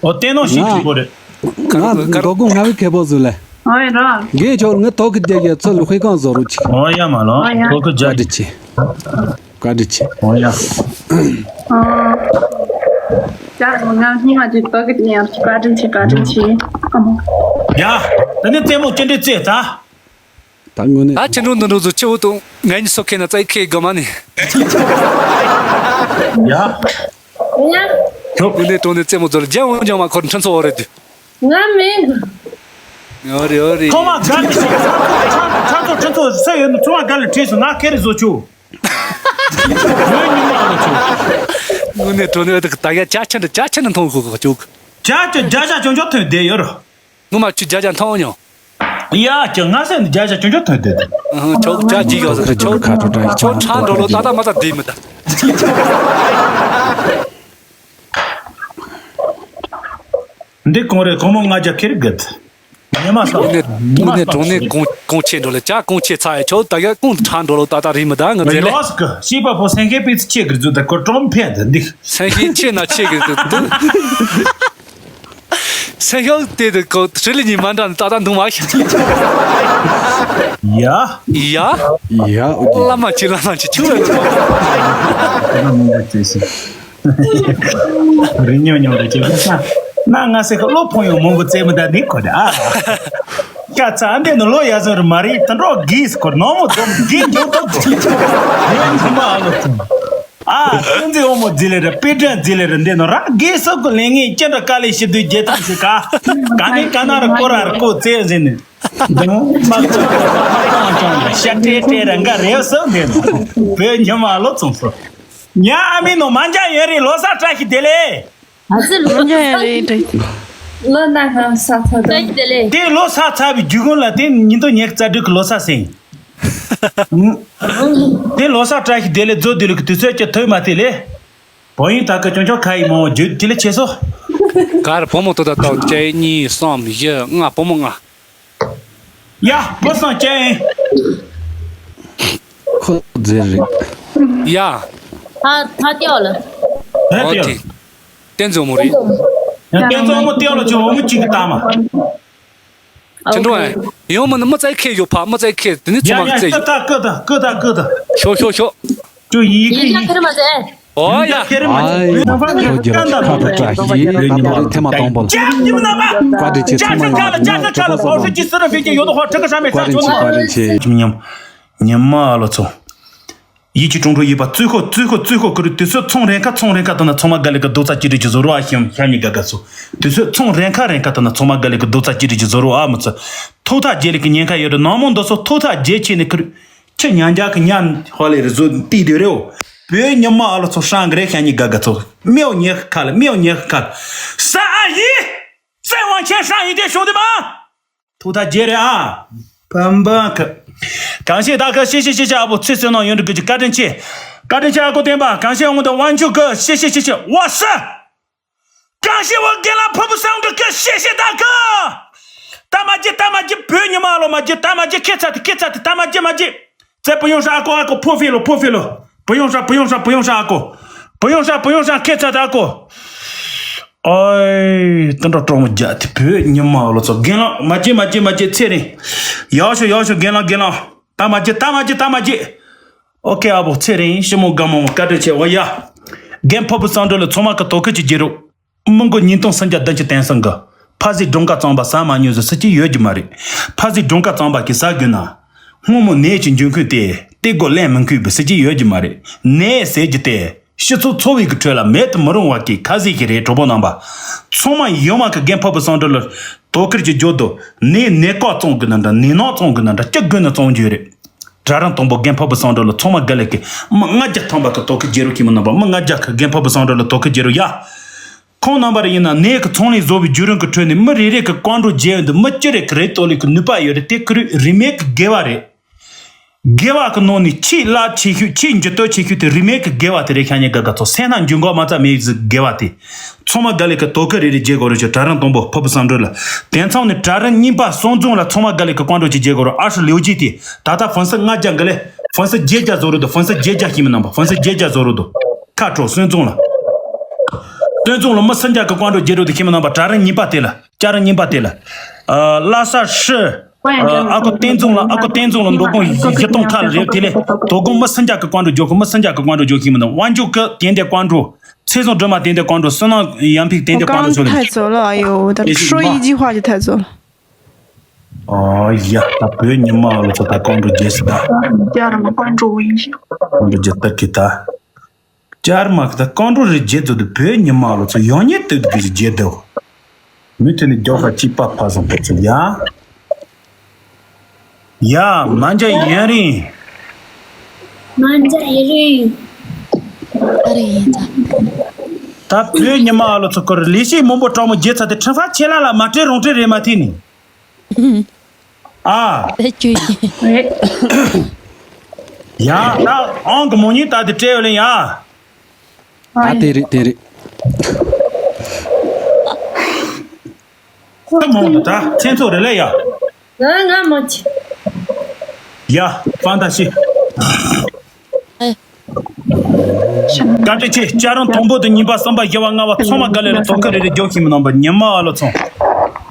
ཨོ་བསྟན་ནོ་ཤིང་གྲུ་པོ་རེད། ང་མགོ་སྐུ་ང་བའི་ཁེ་པོ་ཟུ་ལེ། ཨོ་ཡ་ར། གི་ཆོར་ངི་ཐོག་གི་རྒྱ་རྒྱ་ཚོ་ལུ་ཧེ་ཀང་བཟོ་རུ་ཅིག་ཨོ་ཡ་མ་ལོ་ཨོ་ཡ་ཐོག་གི་རྒྱ་བཀའ་དྲིན་ཆེ། བཀའ་དྲིན་ཆེ། ཨོ་ཡ། ཨ། ཅག་ང་སྙིང་ང་ཅིག་ཏོག་གི་ཡར་བཀའ་དྲིན་ཆེ་བཀའ་དྲིན་ཆེ། ཨ་མ། ཡ། ད་ནི་རྩེད་མོ་ཅི་འདྲ་རྩེད་ད། ད་དངོས་གནས། ད་ཁྱེད་འགྲོ་འདི་འགྲོ་ཚོ་ཁྱེད་འུ་དང་ངའི་གཉིས་སོ་ཁེ་ན་རྩེད་ཁེ་དགོས་མ་ནི། ཡ། ཡ། དངོས་གནས་དྲང་གནས་རྩེད་མོ་ཚོ་ལ་རྒྱ་འོང་ཀྱང་མ་ཁོར་ཁྲིམས་ཚོགས་འོ་རེད་དུ། ང་མིན། ཨོ་རེད་ཨོ་རེད། ཐོག་མ་དགའ་ནི་ཞིག་ཁྲ་ཁྲ་ཚོ་ཁྲ་ཚོ་སུ་ཡོད་ནི་ཚོ་མ་དགའ་ལ་བྲིས་སོང་ན་ཁེ་རེ་བཟོ་ཆུ། ཡོད་ཉི་མ་ལ་ཆུ། དངོས་གནས་དྲང་གནས་ཨ་ད་ད་ཡ་ཅག་ཆ་འདྲ་ཅག་ཆ་འདྲ་མཐོང་ཁུག་ཁུག་ཅུག་ཅག་ཅག་བརྒྱ་ཆ་ཅུང་ཅུང་ཐོན་བསྡད་ཡོད་རོ། ངོ་མ་ཆུ་བརྒྱ་ཆ་མཐོང་མྱོང་། ཡ་ཅག་ང་སེམས་བརྒྱ་ཆ་ཅུང་ཅུང་ཐོན་བསྡད་དེ། ཨ་ཧ་ཆོག་ཅག་ཅིག་ཡོད་ཟེར་ཆོག་ཁ་ཁྲོ་ཁྲོ་ཡ་ཆོག་ཁྲ་འགྲོ་ལོ་ཏག་ཏག་མ་ཏག་བསྡད་མི་ད། འདི་གང་རེད་གང་མོ་ང་རྒྱ་ཁེར་གི། ཉི་མ་ས། དངོས་གནས་དངོས་གནས་དྲང་གནས་གོང་གོང་ཆེ་འགྲོ་ལེ་ཅག་གོང་ཆེ་ཚ་ཡ་ཆོག་ད་ག་གོང་ཁྲ་འགྲོ་ལོ་ཏག་ཏག་རིག་མི་ད་ང་ཚེ་ལེ། ཡོས་གི་ཤེས་པ་པོ་སེང་གེ་པི་ཚི་ཆེ་གི་རྫུ་ད་ཁོ་ཀྲོམ་ཕེ་ད་འདི། སེང་ཤིང་ཆེ་ན་ཆེ་གི་འདུག་འདུག་སེམས་ཤུགས་དེ་དུ་གོ་ཧྲི་ལི་ཉི་མ་འདྲ་ནི་ཏག་ཏག་འདུག་མ་ཤེས། ཡ། ཡ། ཡ། བླ་མ་ཅི་བླ་མ་ཅི་ཆུ་བས། རི་ཉོ་ཉོ་རེ་ཅེ་ས། ན་ང་སེ་ཁ་བློ་ཕོངས་ཡོང་མོང་གི་རྩེ་མི་ད་ནི་ཁོ་ད་ཨ། ཀ་ཚ་འདི་ནི་ལོ་ཡ་ཟོ་རི་མ་རི་ད་འགྲོ་གིས་ཁོ་ནོ་མོ་དོམ་གིས་འགྱོ་ཏོ་གོ། ཡོན་ཉི་མ་ཨ་ལོ་ཚོ། ཨ། ཀུན་གཟིགས་དབང་མོ་རྫི་ལེ་ར་དཔེ་སྐྲུན་རྫི་ལེ་ར་འདི་ནོ་ར་དགེ་སོག་གི་ལས་ངན་ཅི་འདྲ་དཀའ་ལས་ཞི་དུས་རྒྱལ་ཐང་ཞིག་ག་ག་ནས་ག་ན་ར་ཀོ་ར་ར་ཀོ་ཙེ་ཟིན་ནས་འདི་མོ་དམག་ཚོགས་ཀྱི་དམག་དཔོན་ཅང་ལ་ཤ་སྤྲེལ་སྤྲེལ་ར་འགའ་རེ་སོགས་འདི་ནོ་བོད་ཉི་མ་ལོ་ཚོང་སོ་ཉ་ཨ་མི་ནོ་མ་འཇའ་ཡོད་རེད། ལོ་གསར་བཀྲ་ཤིས་བདེ་ལེགས། ཨ་ཙི་ལོ་མ་འཇའ་ཡོད་རེད་དྲ། ལོ་ན་ཧ་ས་ཚ་ད་བཀྲ་ཤིས་བདེ་ལེགས། དེ་ལོ་གསར་ཚ་བའི་རྒྱུ་ཀུན་ལ་དེ་ཉིན་ཐོ་ཉེར་རྩ་དྲུག་གི་ལོ་གསར་ཟིན། དེ་ལོ་གསར་བཀྲ་ཤིས་བདེ་ལེགས་རྫོགས་བདེ་ལེགས་ཀྱི་དུས་ཚོད་ཀྱི་ཐོས་མ་དེ་ལས། བོ་ཡིན་ད་ཀི་ཅོང་ཅོག་ཁ་ཡིན་མོ་བརྗོད་དེ་ལས་ཆེ་སོ། གར་བུ་མོ་ཏོ་ད་ཏོ་གཅིག་གཉིས་གསུམ་བཞི་ལྔ་བུ་མོ་ལྔ། ཡ་བུ་སང་ཅན། ཁོ་ཟེར་རེད། ཡ། ད་ད་ཏེའོ་ལ། ད་ཨོ་ཏེའོ། དེ། བསྟན་འཛིན་མོ་རེད། ཡ་བསྟན་འཛིན་མོ་ཏེའོ་ལ་ཅོ་བུ་མོ་གཅིག་གི་ལྟ་མ། ཁྱེད་འགྲོ་ཨེ། ཡང་མིན་ན་མི་ཚེ་ཁེ་ཡོད་ཕ་མི་ཚེ་ཁེ་དེ་ནི་ཚོ་མ་ཚེ། ཀི་ད་ཀི་ད་ཀི་ད་ཀི་ད། ཤོ་ཤོ་ཤོ། ཅུ་ཡི་ཀི་ཡི། ཁེར་མ་ཚེ། ཨོ་ཡ། ཁེར་མ་ཚེ། ཁ་ཐུག་བཀྲ་ཤིས་བོད་ཉི་མ་ཐེངས་མ་དང་པོ་ལ། བཀའ་དྲིན་ཆེ། ཚང་མ་ཡིན་ན་ང་གྲོགས་པོ་བཟང་པོ། བཀའ་དྲིན་ཆེ། ཉི་མ་ལོ་ཚོ། ཡིད་ཀྱི་དྲུང་དྲུང་ཡིད་པ་བཙུན་ཁོ་བཙུན་ཁོ་བཙུན་ཁོ་ཀུ་རུ་དུས་ཚོད་ཚོང་རན་ཁ་ཚོང་རན་ཁ་དང་ན་ཚང་མ་དགའ་ལེ་གི་རྡོག་རྩ་གཅིག་སྒྲིལ་གྱི་བཟོ་རོགས་ཨ་ཤམ་ཤ་ཉི་དགའ་དགའ་ཚོ། དུས་ཚོད་ཚོང་རན་ཁ་རན་ཁ་དང་ན་ཚང་མ་དགའ་ལེ་གི་རྡོག་རྩ་གཅིག་སྒྲིལ་གྱི་བཟོ་རོགས་ཨ་མི་ཚོ། ཐོག་ཐག་རྗེས་ལེ་གི་ཉེན་ཁ་ཡོད་རེད། ནང་མོ་འདི་ཚོ་ཐོག་ཐག་རྗེས་ཆེ་ནི་ཁུར། ཁྱི་ཉན་རྒྱ་གི་ཉན་ཧོ་ལེ་རི་བཟོ་ཏི་དེ་རེའོ། བོད་ཉི་མ་ཨ་ལོ་ཚོ་ཧྲང་གི་རེ་ཤ་ཉི་དགའ་དགའ་ཚོ། མེའོ་ཉེ་ཁ་ལ་མེའོ་ཉེ་ཁ་ལ། ས་ཨ་ཡི། སེ་དབང་ཆེན་ཧྲང་ཡིན་དེ་ཤོང་དེ་མ། ཐུགས་ཐག་རྗེས་རེད་ཨ། བམ་བམ་ཁ། གང་ཤེས་ད་ཁ་ཤེས་ཤེས་ཤེས་ཤེས་ཨ་བོ་ཚེ་བསོད་ནམས་ཡོན་ཏུ་གི་ཅི་བཀའ་དྲིན་ཆེ། བཀའ་དྲིན་ཆེ་ཨ་ཁུ་བསྟན་པ་གང་ཤེས་འོང་དུ་དབང་ཕྱུག་གི་ཤེས་ཤེས་ཤེས་ཤེས་བ་ས། གང་ཤེས་འོ་རྒན་ལགས་ཕུར་བུ་སང་འདྲུ་གི་ཤེས་ཤེས་ད་གི། ད་མ་ཇི་ད་མ་ཇི་བོད་ཉི་མ་ལོ་མ་ཇི་ད་མ་ཇི་ཁེ་ཚ་དི་ཁེ་ཚ་དི་ད་མ་ཇི་མ་ཇི། ཙེ་བུ་ཡོང་ཧྲ་ཨ་ཀོ་ཨ་ཀོ་ཕོ་ཕི་ལོ་ཕོ་ཕི་ལོ། བུ་ཡོང་ཧྲ་བུ་ཡོང་ཧྲ་བུ་ཡོང་ཧྲ་ཨ་ཀོ། བུ་ཡོང་ཧྲ་བུ་ཡོང་ཧྲ་ཁེ་ཚ་ད་ཨ་ཀོ། ཨོའི། དུད་འགྲོ་གྲོགས་མོ་རྒྱ་དེ་བོད་ཉི་མ་ལོ་ཚོ་རྒན་ལགས་མ་ཇི་མ་ཇི་མ་ཇི་ཚེ་རིང་། ཡག་ཤོ་ཡག་ཤོ་རྒན་ལགས་རྒན་ལགས། ད་མ་ཇི་ད་མ་ཇི་ད་མ་ཇི། ཨོ་ཁེ་ཨ་བོ་ཚེ་རིང་ཞི་མོ་དགའ་མོ་བཀའ་དྲིན་ཆེ་བ་ཡ། རྒན་ཕུར་བུ་སང་འགྲོ་ལ་ཚང་མ་གི་དོ་ཁུར་གྱི་རྒྱལ་རབས། མི་མགོ་ཉིས་སྟོང་སུམ་བརྒྱ་བདུན་ཅུ་དོན་གསུམ་གི། ཕ་ཟིག་སྒྲུང་ཁ་གཙང་པ་ཟ་མ་ཉོས་ཟེར་སྲིད་ཀྱི་ཡོད་ཀྱི་མ་རེད། ཕ་ཟིག་སྒྲུང་ཁ་གཙང་པ་གི་ཟ་དགོས་ན། སྔོན་མོ་ནད་ཀྱི་འབྱུང་ཁུངས་དེ་དེ་སྒོ་ལེན་མི་དགོས་པའི་སྲིད་ཀྱི་ཡོད་ཀྱི་མ་རེད། ནད་ཟེར་རྒྱུ་དེ་སྤྱི་ཚོགས་འཚོ་བའི་གི་ཁྲོད་ལ་མེད་དུ་མི་རུང་བ་གི་ཁ་ཟིག་ཞིག་རེད། གྲོགས་པོ་རྣམ་པ། ཚང་མ་ཡོང་མ་གི་རྒན་ཕུར་བུ་སང་འགྲོ་ལ་དོ་ཁུར་གྱི་འཇོག་དོ། ནད་ནད་ཀག་བཙོང་དགོས་ན་འདྲ་ནད་ནག་བཙོང་དགོས་ན་འདྲ་སྐྱི་དགོས་ན་བཙོང་རྒྱུ་རེད། གྲྭ་རང་དང་པོ་རྒན་ཕུར་བུ་སང་འགྲོ་ལ་ཚང་མ་དགའ་ལེ་གི་མི་ལྔ་བརྒྱ་ཐམ་པ་གི་དོ་ཁུར་རྒྱལ་རབས་ཁྱིམ་མི་རྣམ་པ་མི་ལྔ་བརྒྱ་གི་རྒན་ཕུར་བུ་སང་འགྲོ་ལ་དོ་ཁུར་རྒྱལ་རབས་ཡ། ཁོང་རྣམ་པར་ཡིན་ན་ནད་ཀྱི་ཚོང་ལས་བཟོ་བའི་བརྒྱུད་རིམ་གྱི་ཁྲོད་ནས་མི་རེ་རེ་གི་བཀའ་འགྲོ་བརྗེ་ཡོང་དུས་མི་སྤྱི་རེ་གི་རེ་ལྟོ་ལས་ཀྱི་ནུས་པ་ཡོད་རེད། དེ་ཁུ་རུ་རིན་མེད་ཀྱི་དགེ་བ་རེད། དགེ་བ་གི་ནང་ནས་ཆེས་རླབས་ཆེ་ཤོས་ཆེས་འགྱུར་ལྡོག་ཆེ་ཤོས་དེ་རིན་མེད་ཀྱི་དགེ་བ་དེ་རེད། ཤ་ཉེ་དགའ་དགའ་ཚོ་སེམས་ནང་འཇུག་འགོག་མ་རྩ་མེད་ཟིག་དགེ་བ་དེ། ཚང་མ་དགའ་ལེ་གི་དོ་ཁུར་རེ་རེ་བརྗེ་དགོས་རེད་ཅེས་གྲྭ་རང་དང་པོ་ཕུར་བུ་སང་འགྲོ་ལ། དེང་སང་ནས་གྲྭ་རང་རྙིང་པ་གསུམ་འཛོམས་ལ་ཚང་མ་དགའ་ལེ་གི་བཀའ་འགྲོ་ཅིག་བརྗེ་དགོས་རེད། ཨ་ཧྲི་ལེའུ་ཅིག་དེ་ད་ལྟ་ཧྥོན་སི་ལྔ་བརྒྱ་འགའ་ལེ་ཧྥོན་སི་བརྒྱད་བརྒྱ་བཟོ་རུ་འདུག་ཧྥོན་སི་བརྒྱད་བརྒྱ་བཟོ་རུ་འདུག་ཁ་དྲོ་སོན་བཙོང་ལ། སོན་བཙོང་ལ་མི་སུམ་བརྒྱ་གི་བཀའ་འགྲོ་བརྗེ་རོགས་དུ་ཁྱིམ་མི་རྣམ་པ་གྲྭ་རིན་རྙིང་པ་དེ་ལ་སྐྱ་རིན་རྙིང་པ་དེ་ལ། ལ་ས་ཧྲི། ཨ་ཁོ་བསྟན་འཛོང་ལ་ཨ་ཁོ་བསྟན་འཛོང་ལ་འགྲོ་ཁོང་བཞི་སྟོང་ཁ་ལ་རེབ་དེ་ལས་དོ་དགོང་མི་སུམ་བརྒྱ་གི་བཀའ་འགྲོ་བརྗོ་ཁོ་མི་སུམ་བརྒྱ་གི་བཀའ་འགྲོ་བརྗོ་ཁྱིམ་མི་རྣམ་པ་དབང་ཕྱུག་གི་དེ་འདྲའི་བཀའ་འགྲོ། ཚེ་བཟང་སྒྲོལ་མ་དེ་འདྲའི་བཀའ་འགྲོ་བསོད་ནམས་ཡར་འཕེལ་དེ་འདྲའི་བཀའ་འགྲོ་ཚོ་ལ། གང་ཐད་ཚོ་ལ་ཨ་ཡོ་ད་ཧྲོ་ཡི་ཇི་ཧྭ་ཇི་ཐད་ཚོ་ལ། ཨོ་ཡ། ད་བོད་ཉི་མ་ལོ་ཚོ་ད་བཀའ་འགྲོ་རྒྱས་སི་ད། རྒྱ་ར་མ་བཀའ་འགྲོ་ཡིན་ཞིག་བཀའ་འགྲོ་རྒྱས་ད་གི་ད། རྒྱ་ར་མ་གི་ད་བཀའ་འགྲོ་རི་རྒྱས་ཚོ་ད་བོད་ཉི་མ་ལོ་ཚོ་ཡོང་ཉེ་དུ་གི་རྒྱས་དོ། མུ་མཐུད་ནས་མགྱོགས་ཁ་གཅིག་པ་ཕ་བཟང་པོ་ཚོ་ཡ། ཡ། མ་འཇའ་ཡུན་རིང་། མ་འཇའ་ཡུན་རིང་། ད་རེ་ཡིན་ད། ད་བོད་ཉི་མ་ཨ་ལོ་ཚོ་སྐོར་ལས་བྱེད་མང་པོ་སྤྲང་མོ་རྒྱལ་ཚ་དེ་ཁྲི་ཕ་ཆེ་ལ་ལ་མ་སྤྲད་རོང་སྤྲད་རེད་མ་ཐིག་ནི། ཨ། དེ་ཅུ་ཡིན། ཡ་ད་ཨང་གི་མོ་ཉིད་ད་དེ་སྤྲད་ཡོད་ལེ་ཡ། ད་དེ་རེད་དེ་རེད། ད་མང་དུ་ད་མཚན་ཚོགས་རེ་ལས་ཡ། ང་ང་མ་ཆི། ཡ་ཕན་ད་ཤི། ཨེ། བཀའ་དྲིན་ཆེ། སྐྱ་རང་དང་པོ་དུ་གཉིས་པ་གསུམ་པ་བཞི་བ་ལྔ་བ་ཚང་མ་དགའ་ལེ་ལ་དོ་ཁུར་རེ་རེ་རྒྱོག་ཤིང་མི་རྣམ་པ་ཉི་མ་ཨ་ལོ་ཚང་།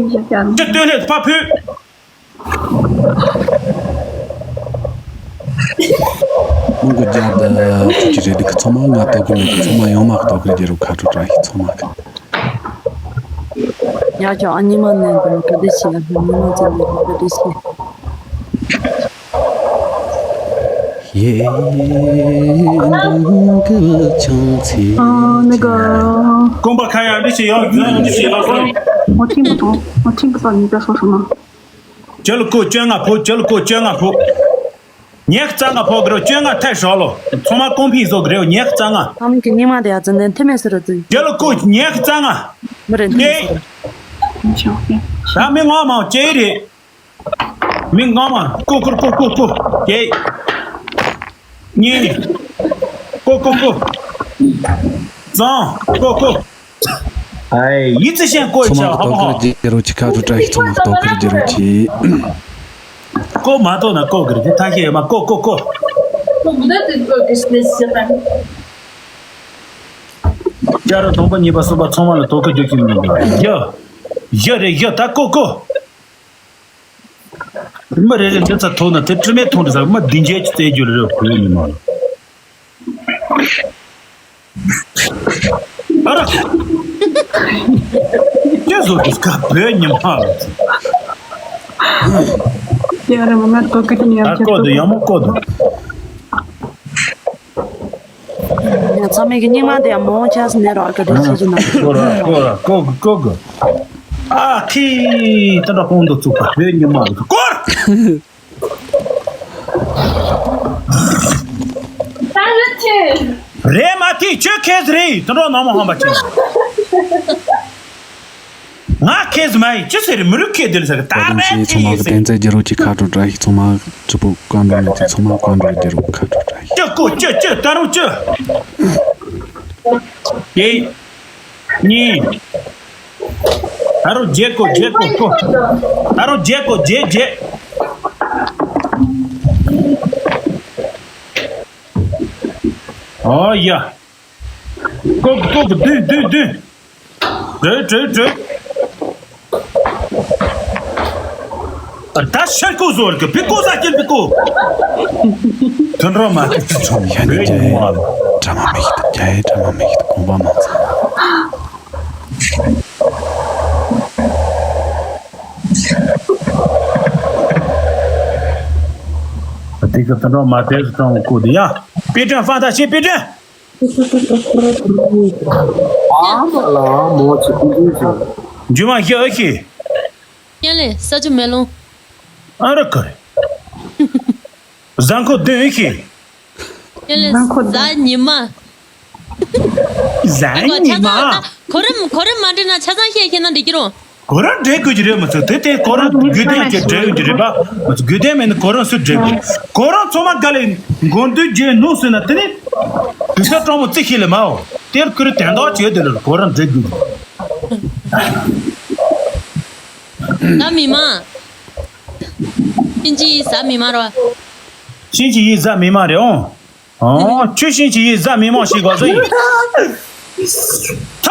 ཡིན་ཞེས་བྱ། ཅི་སྟོན་ལས་ཕ་ཕུད། མོང་གི་རྒྱབ་ཏུ་ཐུག་གི་རེད། འདི་གི་ཚང་མ་ང་ལྟོ་གི་མེད་གི། ཚང་མ་ཡོང་མ་གི་ལྟོ་གི་རེད། རྒྱལ་རབས་ཁ་དྲོ་བཀྲ་ཤིས་ཚང་མ་གི། ཡ་ཁྱོད་ཨ་ཉི་མ་ནས་འདི་ག་དེ་ཞིག་ལ་ཉི་མ་ཙམ་ནས་ག་དེ་ཞིག་ཡེ་འདུག་གི་ཆང་ཚེ། 啊，那个， རྐང་པ་ཁ་ཡར་འདི་ཞིག་ཡོང་འདི་ཞིག་ལ་སོང་། 我听不懂，我听不到你在说什么。 ཇི་ལ་ཀོ་བཅོ་ལྔ་ཕོ། ཇི་ལ་ཀོ་བཅོ་ལྔ་ཕོ། ཉི་ཤུ་རྩ་ལྔ་ཕོ་གི་རེད། བཅོ་ལྔ་ཐལ་ཞོག་ལོ། ཚང་མ་ཀོང་ཕིང་བཟོ་གི་རེད། ཉི་ཤུ་རྩ་ལྔ། ཨ་མ་གི་སྙིང་མ་དེ་ཡ་ཙི་ནན་ཐེ་མེད་ཟེར་རོ་ཙི། ཇི་ལ་ཀོ་ཉི་ཤུ་རྩ་ལྔ། མི་རེད་ཐེ་མེད་ཟེར་རོ། ད་མི་ངོ་མ་ཅེ་རེད། མི་ངོ་མ་ཀོ་ཀོ་ཀོ་ཀོ་ཀོ། ཅེ། གཉིས། ཀོ་ཀོ་ཀོ། ཙང་ཀོ་ཀོ། ཨའི་ཡི་ཙི་ཤན་ཀོ་ཚང་མ་ཆ་ཧ་ལྟོ་ཁར་ཧ། རྒྱལ་རོ་ཆི་ཁ་རུ་བཀྲ་ཤིས། ཚང་མ་ལྟོ་ཁར་རྒྱལ་རོ་ཆི། ཀོ་མ་ཏོ་ན་ཀོ་གི་རེད། ཐ་ཤེ་ཡོད་མ། ཀོ་ཀོ་ཀོ། ཅ་ར་དང་པོ་གཉིས་པ་གསུམ་པ་ཚང་མ་ལ་ལྟོ་ཁར་རྒྱུ་ཅི་མི་འདུག་བཞི། བཞི་རེད་བཞི། ད་ཀོ་ཀོ། མི་རེ་རེ་འདི་ཚ་ཐོག་ན་དེ་དྲི་མེད་མཐོང་དུས་ས་མི་བདུན་ཅན་གྱི་རྩེད་རྒྱུ་རེད། བོད་ཉི་མ་ལ། ཨ་ར། ཅི་བཟོ་དུས་སྐབས་བོད་ཉི་མ་ལ། ཡ་ར་མ་ང་ལྟོ་གི་དེ་ཉམས་ཨ་ཀོ་དུ་ཡ་མོ་ཀོ་དུ། ཚང་མས་ཀྱི་སྙིང་མ་དེ་མོ་ཆགས་ནས་རོགས་ཀྱི་སྒྲིག་བྱེད་ཀྱི་ན། ཀོ་ར་ཀོ་ར་ཀོ་གི་ཀོ་གི། ཨ་ཁི། ད་འདྲ་ཁོང་དུ་བཙུགས་པ་བོད་ཉི་མ་གི་སྐོར། རེད་མ་ཐི་ཁྱོད་ཁེས་རེད། དུད་འགྲོ་ནང་མ་ཧམ་པ་ཆེ། ང་ཁེས་མ་ཡིན། ཅི་ཟེར་མི་རུ་ཁེ་དེ་ལ་ཟེར། ད་བཀའ་དྲིན་རེད་ཆེ། ཚང་མ་གི་ཁེས་བསྟན་རྩེ་རྒྱལ་རོ་ཆི་ཁ་དྲོ་བཀྲ་ཤིས། ཚང་མ་གི་སྤྱི་པོ་བཀའ་འགྲོ་མེད་ཚེ། ཚང་མ་བཀའ་འགྲོ་རྒྱལ་རོ་ཁ་དྲོ་བཀྲ་ཤིས། ཅི་ཀོ་ཅི་ཅི་ད་རུང་ཅི། དེ་གཉིས། ད་རུང་བརྒྱད་ཀོ་བརྒྱད་ཀོ་ཀོ། ད་རུང་བརྒྱད་ཀོ་བརྒྱད་བརྒྱད། ཨོ་ཡ། ཀོ་ཀོ་ཀོ་བདུན་བདུན་བདུན། དྲོས་དྲོས་དྲོས། ད་ཤར་ཀོ་ཟོར་གི་པི་ཀོ་ས་ཀྱིན་པི་ཀོ། དུད་འགྲོ་མ་ཐུག་ཅི་ཆོག་ཡ་ནི་རྒྱ་ཡེ་གྲ་མ་མེད་ཀྱི་འདུག་རྒྱ་ཡེ་གྲ་མ་མེད་ཀྱི་འདུག་དགོངས་པ་མ་ཚོམ། དེ་གི་དུད་འགྲོ་མ་དེ་ཚོ་ཀྲང་ཀོ་དེ་ཡ། པི་ཀྲང་ཧྥང་ད་ཤེ་པི་ཀྲང་། ཨ་མ་ལ་མོ་ཆི་ཀུ་ཀུ་ཆི། རྒྱུ་མ་ཞི་ཨ་ཤི། ཀྱེ་ལེ་ས་ཆུ་མེ་ལོང་། ཨ་ར་ཀ་རེ། གཟའ་འཁོར་བདུན་ཤེས། ཀྱེ་ལེ་གཟའ་ཉི་མ། གཟའ་ཉི་མ། གོ་རིམ་གོ་རིམ་མ་འདྲེས་ན་ཆ་ཚང་ཤེས་ཤེས་ན་འགྲིག་གི་རུང་། གོ་རིམ་འདྲེས་དགོས་ཀྱི་རེད་མ་ཚོ། དེ་དེ་གོ་རིམ་དགོས་དོན་གྱི་འདྲེས་ཡོང་གི་རེད་པ། མ་ཚོ་དགོས་དོན་མེད་ན་གོ་རིམ་སུ་འདྲེས་དགོས། གོ་རིམ་ཚང་མ་ག་ལེ་འགོ་འདུས་རྗེས་གནང་སོང་ན་དེ་ནི་དུས་ཚོད་སྤྲང་མོ་རྩི་ཤེས་ལེ་མའོ། དེར་ཁུར་དན་རྟགས་བྱས་དེ་ལ་གོ་རིམ་འདྲེས་དགོས། ད་མི་མང་། ཤིན་ཅི་ཡི་གཟའ་མི་མང་རེད་བ། ཤིན་ཅི་ཡི་གཟའ་མི་མང་རེད་ཨོ། ཨོ། ཁྱོད་ཤིན་ཅི་ཡི་གཟའ་མི་མང་ཞིག་གོ་ཟེར་ཡིན། ཐ།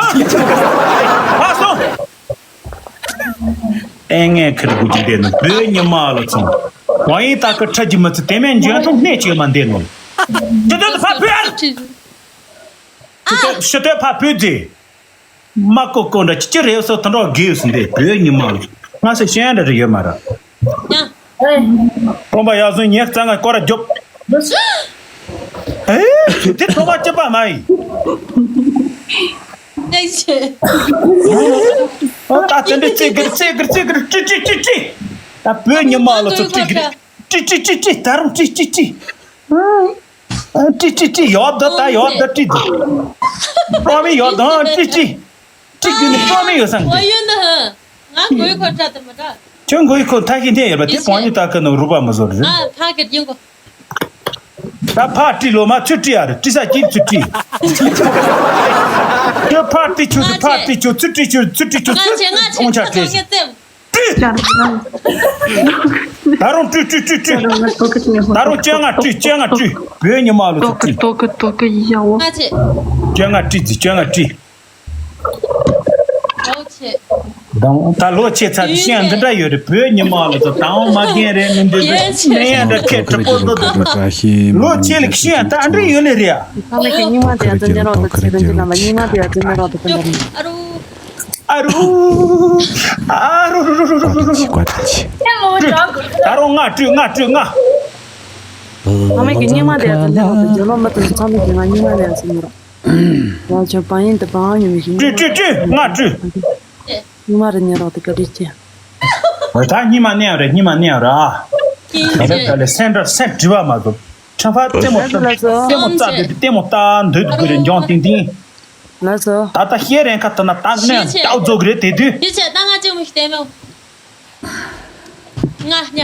ཨ་སོང་། ལྟས་ངན་ཁིར་དགོས་ཀྱི་འདས་ནི་བོད་ཉི་མ་ལ་ཚོང་། བ་ཡིན་ད་ཁི་ཁྲ་གྱི་མི་ཚེ་དེ་མེད་འཇོན་ཐུང་སྣེ་གཅིག་མ་འདས་ནོ། ཅི་ཏོད་ཕ་བུ་ཨ། ཅི་ཏོད་ཕ་བུ་ཛི། མ་ཀོ་ཀོ་འདྲ་ཅི་ཅི་རེད་སོ་དོན་གྲོགས་དགེ་ཡོད་སུ་འདི་བོད་ཉི་མ་ལ་ང་སེ་ཤེས་འདྲ་རེ་ཡོད་མ་ར། ཡ། ཁོང་པ་ཡག་སོང་ཉེ་རྩ་ང་སྐོར་ར་རྒྱོབ། ཨེ། དེ་ཐོག་མ་སྐྱེ་པ་མ་ཡིན། ཨེ་ཤེ། ཨོ་ད་དེ་འདྲ་ཙེ་གིར་ཙེ་གིར་ཙེ་གིར་ཀྲི་ཀྲི་ཀྲི་ཀྲི། ད་བོད་ཉི་མ་ལ་ཚོ་ཀྲི་ཀྲི་ཀྲི་ཀྲི་ཀྲི་ད་རུང་ཀྲི་ཀྲི་ཀྲི། ཀྲི་ཀྲི་ཀྲི་ཡོད་ད་ད་ཡོད་ད་ཀྲི་ད། པྲོ་མི་ཡོད་ད་ཀྲི་ཀྲི། ཀྲི་ཀྲི་ནི་པྲོ་མི་ཡོད་སང་ཀྲི། ཡོད་ན་ཧ། ང་གོས་ཁོ་ཁྲ་དུ་མ་ཁྲ། ཁྱོད་གོས་ཁོ་ཐ་ཤི་ཐེ་ཡོད་པ་དེ་པོ་ཉི་ད་ཀ་ནོ་རུ་པ་མ་བཟོ་རེད། ཨ་ཕ་གི་རྒྱན་གོ། ད་ཕ་ཀྲི་ལོ་མ་ཚུ་ཀྲི་ཡ་རེད་ཀྲི་ས་ཀྱི་ཚུ་ཀྲི། ཁྱོད་ཕ་ཀྲི་ཆུ་ཚུ་ཕ་ཀྲི་ཆུ་ཚུ་ཀྲི་ཆུ་ཚུ་ཀྲི་ཆུ་ཚུ་ཨོང་ཆ་ཀྲི། ཀྲི། ད་རུང་ཀྲི་ཀྲི་ཀྲི་ཀྲི། ད་རུང་བཅོ་ལྔ་ཀྲི་བཅོ་ལྔ་ཀྲི། བོད་ཉི་མ་ལོ་ཚོ་ཀྲི། ཏོ་ཀི་ཏོ་ཀི་ཡ་འོ། ང་ཆེ། བཅོ་ལྔ་ཀྲི་ཟི་བཅོ་ལྔ་ཀྲི། ལོ་ཆེ། ད་ད་ལོ་ཆེ་ཚར་དུས་ཤེས་ཡ་འདི་འདྲ་ཡོད་རེད་བོད་ཉི་མ་ལོ་ཚོ་ད་འོང་མ་རྒན་རེད་མི་འདུག་ཡ་ཆེ། ནས་ཡ་འདྲ་ཁད་གྲི་པོ་ཏོ་ཏོ་ཏོ། ལོ་ཆེ་ལ་ཤེས་ཡ་ད་འདྲ་ཡོད་ལེ་རེད་ཡ། ཨ་མ་གི་སྙིང་མ་དེ་ཡ་ཚོ་ཉན་རོགས་དང་ཚེ་རིང་གི་ལམ་པ་སྙིང་མ་དེ་ཡ་ཚོ་ཉན་རོགས་དང་ཚེ་རིང་གི་ལམ་པ། ཨ་རུ། ཨ་རུ་རུ་རུ་རུ་རུ་རུ་རུ། ད་རུང་ལྔ་སྤྲོད་ལྔ་སྤྲོད་ལྔ། ཨ་མ་གི་སྙིང་མ་དེ་ཡ་ཚོ་ཉན་རོགས་དང་ཇོ་ལོ་མ་དང་ཚང་མ་གི་ང་སྙིང་མ་དེ་ཡ་ཚོ་ཉན་རོགས། ང་ཚོ་བང་ཡིན་དུ་བང་ཡོད་མི་ཤེས། སྤྲོད་སྤྲོད་སྤྲོད་ལྔ་སྤྲོད། སྙིང་མ་རུ་ཉན་རོགས་དང་བཀའ་དྲིན་ཆེ། འོ་ད་སྙིང་མ་མནན་རེད་སྙིང་མ་མནན་ར། ད་ལྟ་ལས་སེམས་འདྲ་སེམས་དྲི་བ་མ་གཏོགས། ཁྲ་ཕ་ལྟད་མོ་ལྟ་ལྟད་མོ་ལྟ་དེ་ལྟད་མོ་ལྟ་འདོད་དགོས་རེད་འཇོང་ཏིང་ཏིང་། ལགས་སོ། ད་ལྟ་ཤེས་རན་ཁ་ཐོན་ན་ད་ནས་ཤེས་བྱས། ལྟ་རྫོགས་རེད་དེ་དུས། ཤེས་བྱས་ད་ང་ཅིག་མི་ཤེས་དེ་མོ། ང་ཉ།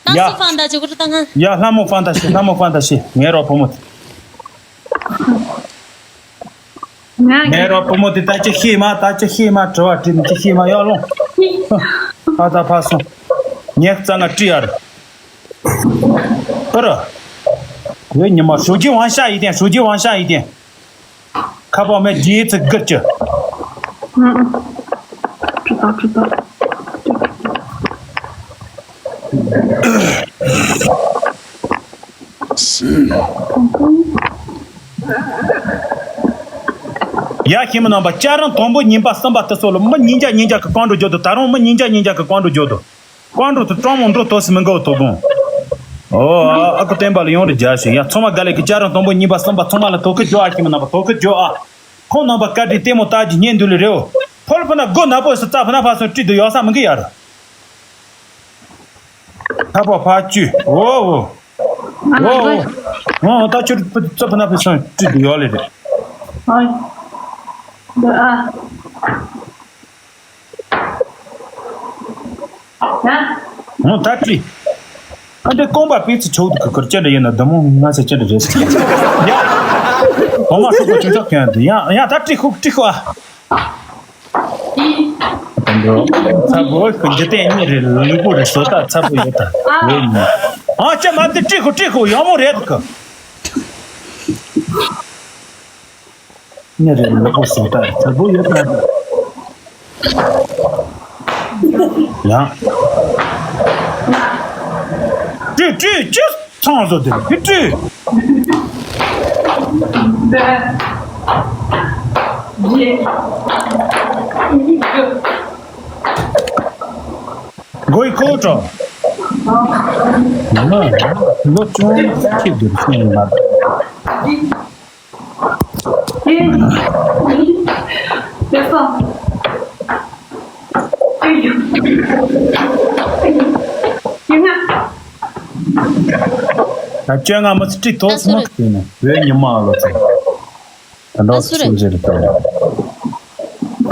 ད་ཡ། སུ་ཕང་ད་ཅིག་གུ་ད་ང་། ཡ་ལྷ་མོ་ཕང་ད་ཤེས་ལྷ་མོ་ཕང་ད་ཤེས་ངའི་རོགས་བུ་མོ་དེ། ངའི་རོགས་བུ་མོ་དེ་ད་ཅི་ཤེས་མ་ད་ཅི་ཤེས་མ་དྲི་བ་དྲིས་ནས་ཅི་ཤེས་མ་ཡག་ལོང་། ཨ་ད་ཕ་སོང་། ངས་རྩ་ང་བཀྲི་ཡར། ཨ་ར། ཝེ་ཉི་མ་手机往下一点手机往下一点ཁ་པར་མེད་རྗེས་ཚིག་གིར་གྱི། ཨ་ཨ། ཁྲི་ད་ཁྲི་ད། ཡ་ཁྱེད་མི་རྣམ་པ་བཅའ་རིམ་དང་པོ་གཉིས་པ་གསུམ་པ་དེ་ཚོ་ལ་མི་ཉིས་བརྒྱ་ཉིས་བརྒྱ་གི་རྐང་འགྲོ་རྒྱུ་དང་ད་རུང་མི་ཉིས་བརྒྱ་ཉིས་བརྒྱ་གི་རྐང་འགྲོ་རྒྱུ་དང་། ཀོང་ཀྲུག་ཏུ་ཀྲོང་མོང་ཀྲོ་ཏོ་སི་མི་འགའ་བོ་ཐོག་གོང་། ཨོ་ཨ་ཨ་ཁུ་བསྟན་པ་ལ་ཡོང་རེ་རྒྱ་ཞིག་ཡ་ཚང་མ་ག་ལེ་གི་བཅའ་རིམ་དང་པོ་གཉིས་པ་གསུམ་པ་ཚང་མ་ལ་དོ་ཁུ་རྒྱོ་ཨ་ཁྱིམ་རྣམ་པ་དོ་ཁུ་རྒྱོ་ཨ། ཁོང་རྣམ་པ་བཀའ་དྲིན་ལྟད་མོ་ལྟ་རྒྱུ་ཉན་འདུག་ལེ་རེའོ། ཕོལ་ཕུ་ན་སྒོ་ན་པོ་སི་རྩ་ཕུ་ན་ཕ་སོང་བཀྲིས་དུ་ཡོག་ས་མི་འགི་ཡར། ཁ་པོ་ཕ་ཅུ་ཨོ་ཨོ། ཨོ་ཨོ། ཨོ་ད་ཆུ་རྩ་ཕུ་ན་ཕ་སོང་བཀྲིས་དུ་ཡོག་ལེ་རེ། ཨོ། འདི་ཨ། ཧུང་ད་ཀྲི། ཨ་འདྲེ་ཀོང་པ་པི་ཙི་ཆོག་ཏུ་ཁུ་ཁུར་ཅི་འདྲ་ཡིན་ན་བདུད་མོ་ང་ཚེ་ཅི་འདྲ་རེད་ཟེར། ཡ། གོང་མ་ཧྲུག་པོ་ཅུང་ཅོག་ཁྱོད་འདི་ཡ་ཡ་ད་ཀྲི་ཁུག་ཀྲི་ཁུག་ཨ། ད་འགྲོ། ཚ་བོ་ཁུ་འཇི་ཏན་གཉིས་རེད་ལུས་པོ་རེད་བཟོ་ལྟ་ཚ་བོ་ཡོད་ད། ཡོད་ནི། ཨ་ཅེ་མ་འདི་ཀྲི་ཁུག་ཀྲི་ཁུག་ཡག་མོ་རེད་ཁུ། ཉེ་རེ་ལོ་པོ་སོང་ད་ཚ་བོ་ཡོད་ད། ཡང་། ཀྲི་ཀྲི་ཅི་ཚང་བཟོ་དེ་ཀྲི་ཀྲི། གོ་ཡི་ཁོ་ཏྲོ། ང་ལོ་ཅུང་ཁྱེད་འདིར་སོང་ཡིན་པ། དེ་སོང་། ཡིན་ན། ད་བཅོ་ལྔ་མི་ཚེ་ཁྲི་ཐོག་སུ་མ་ཁྲི་ནས་བོད་ཉི་མ་ལོ་ཚོ། ད་འདྲ་སུ་རེད།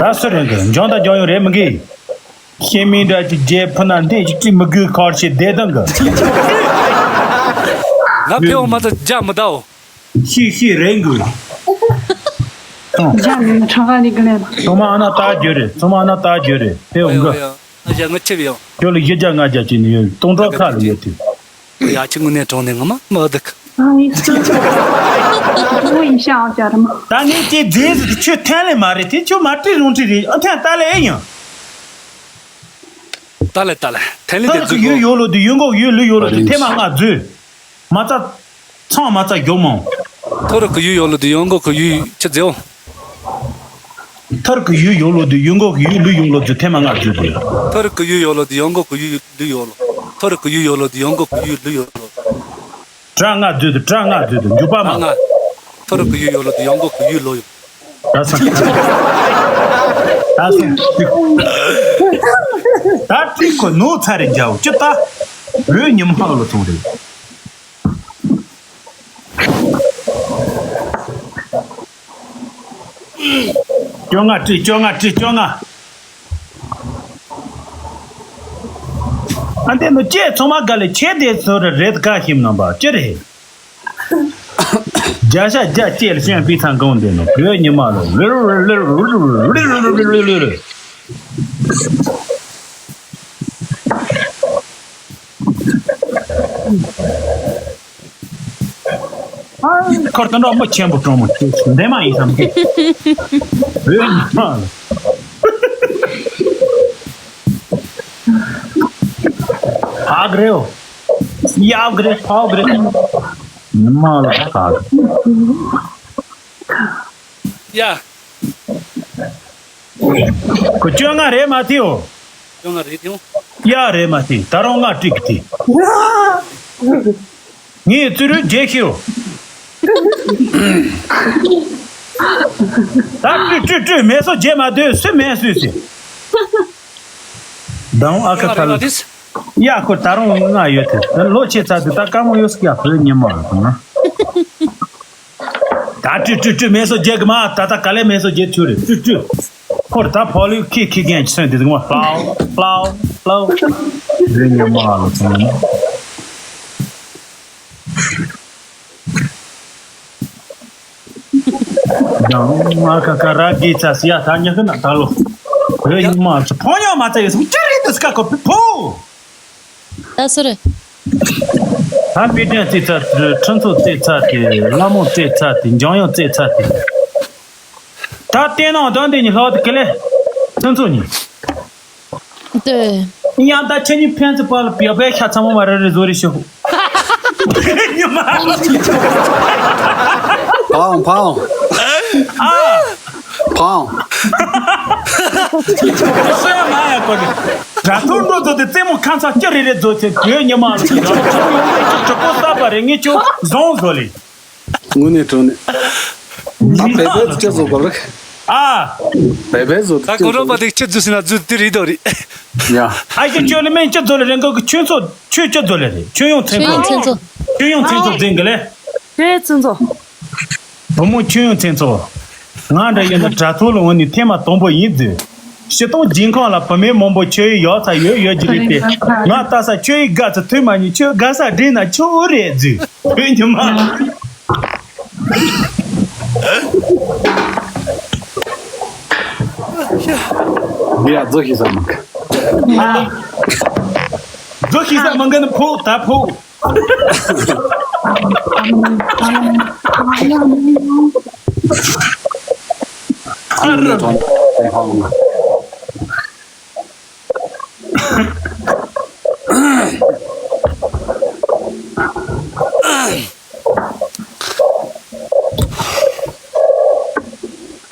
ད་སུ་རེད་གི་འཇོན་དང་འཇོན་ཡོང་རེད་མི་གི། ཤེས་མིན་འདྲ་ཅིག་རྗེས་ཕུ་ན་འདི་ཅིག་ཅིག་མི་དགོས་ཁར་ཞེ་བདེ་དང་གི། ང་ཕེ་འོ་མ་ཚ་རྒྱ་མི་ད་འོ། ཤི་ཤི་རེད་འགུལ། རྒྱ་མི་ན་ཁྲང་ཁ་ལི་གི་ལན། ཚང་མ་ཨ་ན་ལྟ་རྒྱུ་རེད། ཚང་མ་ཨ་ན་ལྟ་རྒྱུ་རེད། ཕེ་འོ་འགུལ། ཨ་ཡ་ང་ཆེ་བ་ཡང་། ཁྱོད་ལ་བཞི་བརྒྱ་ལྔ་བརྒྱ་ཅིག་ནི་ཡོད། སྟོང་ཕྲག་ཁ་ལ་ཡོད་དེ། ཡ་ཁྱི་དངོས་གནས་དྲང་གནས་ངོ་མ་མི་འདུག་ཨ་ཡིན་སྲིད། ཨ་ཡིན་ཤ་ཨ་ཅག་རེད་མ། ད་ངས་ཀྱི་རྗེས་སུ་ཁྱོད་ཐན་ལས་མ་རེད་དེ། ཁྱོད་མ་བྲིས་རུང་བྲིས་རེད། ཨ་ཐན་ལྟ་ལས་ཨེ་ཡིན། ལྟ་ལས་ལྟ་ལས་ཐན་ལས་དེ་ཐར་གི་ཡུལ་ཡོད་ལོ་དུ་ཡོད་འགོག་ཡུལ་ལུས་ཡོད་ལོ་དུ་ཐེ་མ་ལྔ་རྫུས། མ་རྩ། ཚང་མ་རྩ་མགྱོགས་མང་། ཐོ་རུ་གི་ཡུལ་ཡོད་ལོ་དུ་ཡོད་འགོག་གི་ཡུལ་ཆི་རྫེའོ། ཐར་གི་ཡུལ་ཡོད་ལོ་དུ་ཡོད་འགོག་གི་ཡུལ་ལུས་ཡོད་ལོ་དུ་ཐེ་མ་ལྔ་རྫུས་དུ། ཐོ་རུ་གི་ཡུལ་ཡོད་ལོ་དུ་ཡོད་འགོག་གི་ཡུལ་ལུས་ཡོད་ལོ། ཐོ་རུ་གི་ཡུལ་ཡོད་ལོ་དུ་ཡོད་འགོག་གི་ཡུལ་ལུས་ཡོད་ལོ། དྲ་ལྔ་རྫུས་དུ་དྲ་ལྔ་རྫུས་དུ་འཇུག་པ་མ། ལྔ། ཐོ་རུ་གི་ཡུལ་ཡོད་ལོ་དུ་ཡོད་འགོག་གི་ཡུལ་ལོ་ཡོད། ད་སོང་། ད་སོང་། ད་ཏྲིག་ཁོ་ནོ་ཚ་རེ་འཇའ་བོ་ཅི་ལྟ། བོད་ཉི་མ་ལོ་ཐོང་རེད། བཅོ་ལྔ་བྲིས། བཅོ་ལྔ་བྲིས། བཅོ་ལྔ། ཨ་འདི་ནོ་ཅེ་ཚང་མ་ག་ལེ་ཆེ་དེ་ཚོ་རེ་རེད་ག་ཤིམ་ནམ་པ་ཅི་རེད། བརྒྱ་ཆ་བརྒྱ་ཅེ་ལ་ཤན་པི་ཚང་གང་དེ་ནོ་བོད་ཉི་མ་ལོ། ཁོར་དོན་འགྲོ་མི་ཆེན་པོ་གྲོང་མོ་འདས་མ་ཡིན་བསམ་གི། འོན་ཀྱང་ཨ་ག་རེའོ། ཡ་ག་རེ་ཕ་ག་རེ། ཉི་མ་ལ་ཁ་ག་ཡ། ཁོ་བཅོ་ལྔ་རེད་མ་ཐིའོ། བཅོ་ལྔ་རེད་དེའོ། ཡ་རེད་མ་ཐི་ད་རུང་ལྔ་ཀྲིག་ཐི། ངས་བཙུན་རུ་རྒྱལ་ཤིའོ། ད་ཀྲུ་ཀྲུ་ཀྲུ་མེ་སོ་རྒྱལ་མ་སྡོད་སུ་མེ་སུས་སི། དང་ཨ་ཁ་ཐལ། ཡ་ཁོ་ད་རུང་ལྔ་ཡོད་དེ་ལོ་ཆེ་ཚ་དེ་ད་དཀའ་མོ་ཡོད་སི་ཡ་བོད་ཉི་མ་དང་ན། ད་ཀྲུ་ཀྲུ་ཀྲུ་མེ་སོ་རྒྱལ་གི་མ་ད་ལྟ་ག་ལེ་མེ་སོ་རྒྱལ་ཆུ་རེད་ཀྲུ་ཀྲུ། ཁོར་ད་ཕོ་ལུས་ཁི་ཁི་གན་ཆི་སོན་དེ་ཚོ་མ་ལྷའོ་ལྷའོ་ལྷའོ། རེ་ཉི་མ་ལོ་ཚང་མ། ཡང་ང་ཁ་ཁ་ར་གི་ཚ་སི་ཡ་ད་ཉི་ཁི་ན་ད་ལོ། རེ་ཉི་མ་ཚ་ཕོ་ཉོ་མ་ཚ་ཡོད་སོང་ཅི་རེད་དུ་སྐ་ཁོ་ཕི་ཕོ། ད་སུ་རེད། ད་དཔེ་སྟོན་རྩེ་ཚ་དེ་ཁྲི་ཚོ་རྩེ་ཚ་དེ་ལ་མོ་རྩེ་ཚ་དེ་འཇང་ཡོང་རྩེ་ཚ་དེ། ད་བལྟས་ན་ད་འདི་ཉི་ལྷག་དེ་ག་ལེ། ཁྲི་ཚོ་ཉི། ལྟོས། ཡང་ད་ཁྱེད་གཉིས་ཕན་ཚུན་བར་ལ་བེག་བེག་ཤ་ཚ་མོ་མ་རེ་རེ་བཟོ་རེ་ཤོག་ཉི་མ། ཕའོ་ཕའོ། ཨ། ཕའོ། སོ་ཡ་མ་ཡ་གོ་ནི། དྲ་ཐོག་འགྲོ་ཚོ་དེ་རྩེད་མོ་ཁ་མཚར་སྐྱ་རེ་རེ་བཟོ་ཚེ་བོད་ཉི་མ་ལ་ཁྱེད་རང་ཁྱོད་ཡོང་ནས་ཁྱོད་གྲོད་ཁོག་གསར་པ་རེད་ངས་ཁྱོད་བཟང་བཟོ་ལེ། དངོས་གནས་དྲང་གནས། ད་བེ་བེ་ཚོ་ཅི་བཟོ་དགོས་རེད། ཨ། བེ་བེ་ཚོ་ད་ཅི་གོ་རོ་བཟོ་པ་དེ་ཁྱེད་རྫུ་ཟིན་ན་རྫུ་དེ་རེད་དོ་རེད། ཡ། ཨ་ཁྱེད་ཁྱོད་ལ་མིན་ཅི་བཟོ་ལེ་རེད་འགོ་གི་ཁྱོད་ཚོ་ཁྱོད་ཅི་བཟོ་ལེ་རེད་ཁྱོད་ཡོང་ཚན་ཁྱོད་ཡོང་ཚོ། ཚན་ཚོ། ཁྱོད་ཡོང་ཚན་ཚོ་འཛིན་གི་ལེ། ཁྱོད་ཚན་ཚོ། བུ་མོ་ཁྱོད་ཡོང་ཚན་ཚོ། ང་འདྲ་ཡོད་ན་དྲ་ཐོག་ལ་འོང་ནས་ཐེངས་མ་དང་པོ་ཡིན་ཟེར། སྤྱི་སྟོང་སྦྱིན་ཁང་ལ་བུད་མེད་མང་པོ་ཁྱོད་ཡི་ཡག་ཚ་ཡོད་ཡོད་ཀྱི་རེད་དེ། ང་ལྟ་ས་ཁྱོད་ཡི་དགའ་ཚ་ཐུག་མ་ཉིད་ཁྱོད་དགའ་ས་འདྲེན་ན་ཁྱོད་འུ་རེད་ཟེར། བོད་ཉི་མ། འདི་ཡ་རྫོགས་ཤིག་ས་མ་གི། རྫོགས་ཤིག་ས་མ་གི་ནི་ཕོ་ད་ཕོ།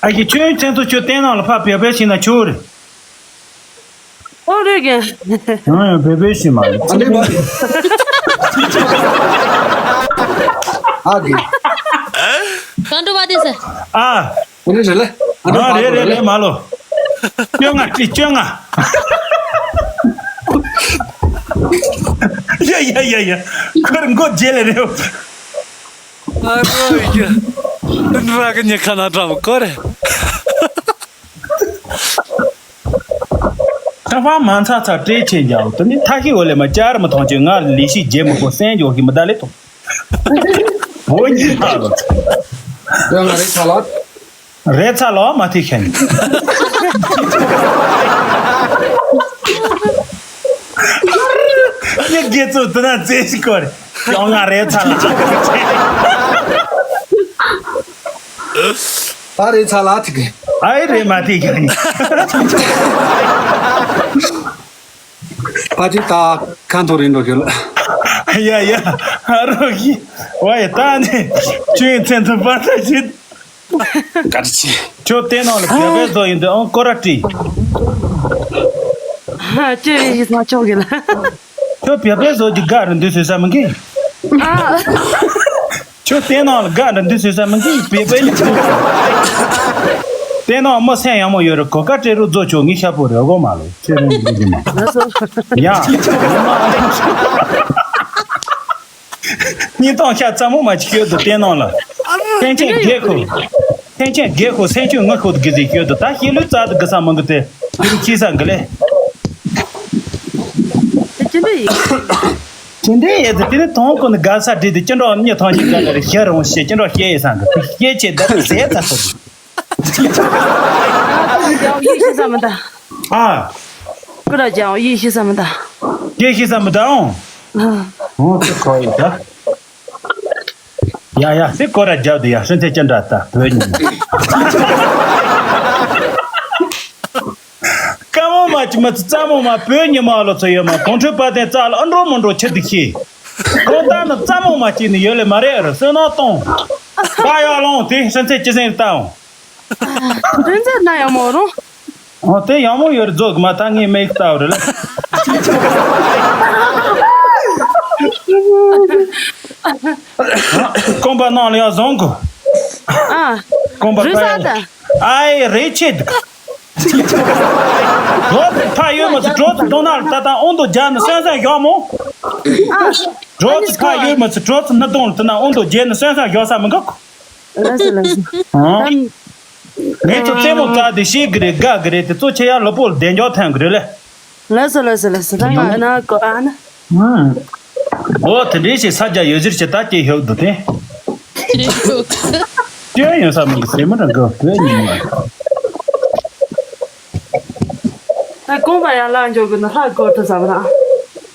ཨ་ཀྱི་ཁྱོད་ཚན་ཚོ་ཁྱོད་བསྟན་ནང་ལ་ཕ་བེ་བེ་ཤིག་ན་ཁྱོད་རེད། ཨོ་རེད་གི། ཡང་ཡང་བེ་བེ་ཤི་མ་རེད། ཨ་ནི་མ། ཨ་གི། གང་འགྲོ་བ་དེ་ཟེར། ཨ། ཨ་ནི་རེད་ལེ། ཨ་ནི་ཨ་རེད་རེད་རེད་མ་ལོ། བཅོ་ལྔ་ཀྲི་བཅོ་ལྔ། ཡ་ཡ་ཡ་ཡ། ཁོར་མགོ་བརྗེ་ལེ་རེད། ཨ་རོ་ཡ། ར་གི་ཉི་ཁ་ན་འགྲམ་ཀོ་རེ། ད་ཕ་མ་ཚ་ཚ་སྤྲེལ་ཆེན་རྒྱག་དུ་ནི་ཐ་ཤི་འོ་ལེ་མ་ཅར་མ་ཐོང་ཆེ་ང་ལི་ཤི་རྗེ་མ་གོ་སེན་ཇོ་ཤི་མི་ད་ལེ་ཐོང་། བོ་ཉི་ཐ་ལོ། ཡང་ང་རེ་ཚ་ལ། རེ་ཚ་ལོ་མ་ཐི་ཤན། ཡ་དགེ་ཚོ་དུ་ན་རྩེ་ཤི་ཀོ་རེ། ཡང་ང་རེ་ཚ་ལ། ད་རེ་ཚ་ལ་ཐི་གེ། ཨའི་རེ་མ་ཐི་ཤན། ཕ་ཅི་ད་ཁ་མཐོ་རིང་འགྲོ་གི་ལ། ཡ་ཡ། ཨ་རོ་གི། ཝ་ཡ་ད་ནི། ཅུང་ཚན་ཚུན་པར་ད་ཅི། ག་རེ་ཆེ། ཁྱོད་བསྟན་ནང་ལ་བོད་པའི་བཟོ་ཡིན་དུ་ཨང་ཀོ་ར་ཏི། ཅི་རེད་ཡིན་ས་ཆོག་གི་ལ། ཁྱོད་བོད་པའི་བཟོ་གི་དགའ་རུ་འདུག་ཟེར་ས་མི་གི། ཨ། ཁྱོད་བསྟན་ནང་ལ་དགའ་འདྲ་འདུག་ཟེར་ས་མི་གི་བོད་པའི་ཡིན་དུ། བསྟན་ནང་མི་སེམས་ཡག་མོ་ཡོད་རེད་གོ་ཀ་སྤྲད་རུ་རྫོ་ཆོག་ངའི་ཤ་པོ་རེད་གོ་མ་ལོ་ཁྱོད་རང་འདུག་གི་མ། ཡ། སྙིང་ཐང་ཤ་ཚ་མོ་མ་ཅིག་ཤོད་དུ་བསྟན་ནང་ལ། ཐེན་ཆེན་རྒྱལ་ཁོ། ཐེན་ཆེན་རྒྱལ་ཁོ་སེམས་ཆུང་ངུ་ཁོ་དུ་གི་ཟིག་ཤོད་དུ་ད་ཤེས་ལུས་རྩ་དུ་གི་ས་མང་གི་དེ་དེ་རུ་ཁྱི་ས་འགི་ལེ། དེ་ཅི་འདྲ་ཡིན། དེ་འདྲ་ཡིན་ཟེར་དེ་ནི་དོང་ཁོ་ནི་དགའ་ས་བྲིས་ཏེ་ཅི་འདྲ་མྱི་ཐང་ཆེན་དགའ་ལེ་རེ་ཤེས་རུང་ཤེས་ཅི་འདྲ་ཤེས་ཡིན་ས་འགི་དེ་ཤེས་ཆེ་ད་དུ་ཟས་ད་ཐོབ། ཡིད་ཤེས་ས་མི་ད། ཨ། ཀུ་ར་ཅང་ཡིད་ཤེས་ས་མི་ད། ཡིད་ཤེས་ས་མི་ད་ཨོང་། ཨོང་དེ་ཁོ་ཡི་ད། ཡ་ཡ་སི་ཀོ་ར་རྒྱབ་དུ་ཡ་སྲིན་ཚེ་ཅི་འདྲ་ད་བོད་ཉིན། ཀ་མོ་མ་ཅི་མ་ཙ་མོ་མ་བོད་ཉི་མ་ལོ་ཚོ་ཡོད་མ་གོང་ཁྲོས་པ་དན་རྩ་ལ་ཨ་འགྲོ་མི་འགྲོ་ཆེ་དུ་ཤེས། གོང་ལྟར་ན་ཙ་མོ་མ་ཅི་ནི་ཡོད་ལེ་མ་རེད་ཨ་རུ་སོན་ནོ་གཏོང་། ད་ཡ་ལོང་དེ་སྲིན་ཚེ་ཅི་སེང་ལྟའོ། རིན་ཚེ་ན་ཡང་མོ་རུང་། ཨོ་དེ་ཡང་མོ་ཡོད་རྫོགས་མ་ཐག་ངས་མེད་ལྟ་བ་རེད་ལ། རྐང་པ་ནང་ལ་ཡང་བཟང་གོ། ཨ། རྐང་པ་རུས་ས་ད། ཨའི་རེ་ཆེ་འདུག་འགྲོ་ཚུར་ཕ་ཡོད་མ་ཚུར་འགྲོ་ཚུར་གདོང་ནག་ལ་ད་ད་ཨོང་དུ་རྒྱ་ནི་སོན་ས་ཡོག་མོ། ཨ། འགྲོ་ཚུར་ཕ་ཡོད་མ་ཚུར་འགྲོ་ཚུར་ནི་གདོང་ལ་ད་ན་ཨོང་དུ་རྒྱ་ནི་སོན་ས་ཡོག་ས་མི་འགག་ལགས་སོ་ལགས་སོ། ཨང་། ངས་ཚོ་རྩེད་མོ་རྩ་དེ་ཤེས་གི་རེད་དགའ་གི་རེད་དེ་ཚོ་ཆེ་ཡ་ལོ་པོ་ལ་བདེ་འཇོག་ཐོན་གི་རེད་ལེ། ལགས་སོ་ལགས་སོ་ལགས་སོ་ད་ང་ཨ་ན་གོ་ཨ་ན། ཨང་། ཨོ་དེ་འདྲའི་ཞིག་ས་རྒྱ་ཡོད་ཟེར་ཆེ་ད་སྐྱེ་ཤོག་འདུག་དེ། སྐྱོན་ཡོད་ས་མི་འདུག་སེ་མི་རང་གི་བོད་ཉིན་མ། ད་རྐང་པ་ཡར་ལངས་འཇོག་དགོས་ན་ལྷག་དགོས་ཐུབ་ས་མ་རེད།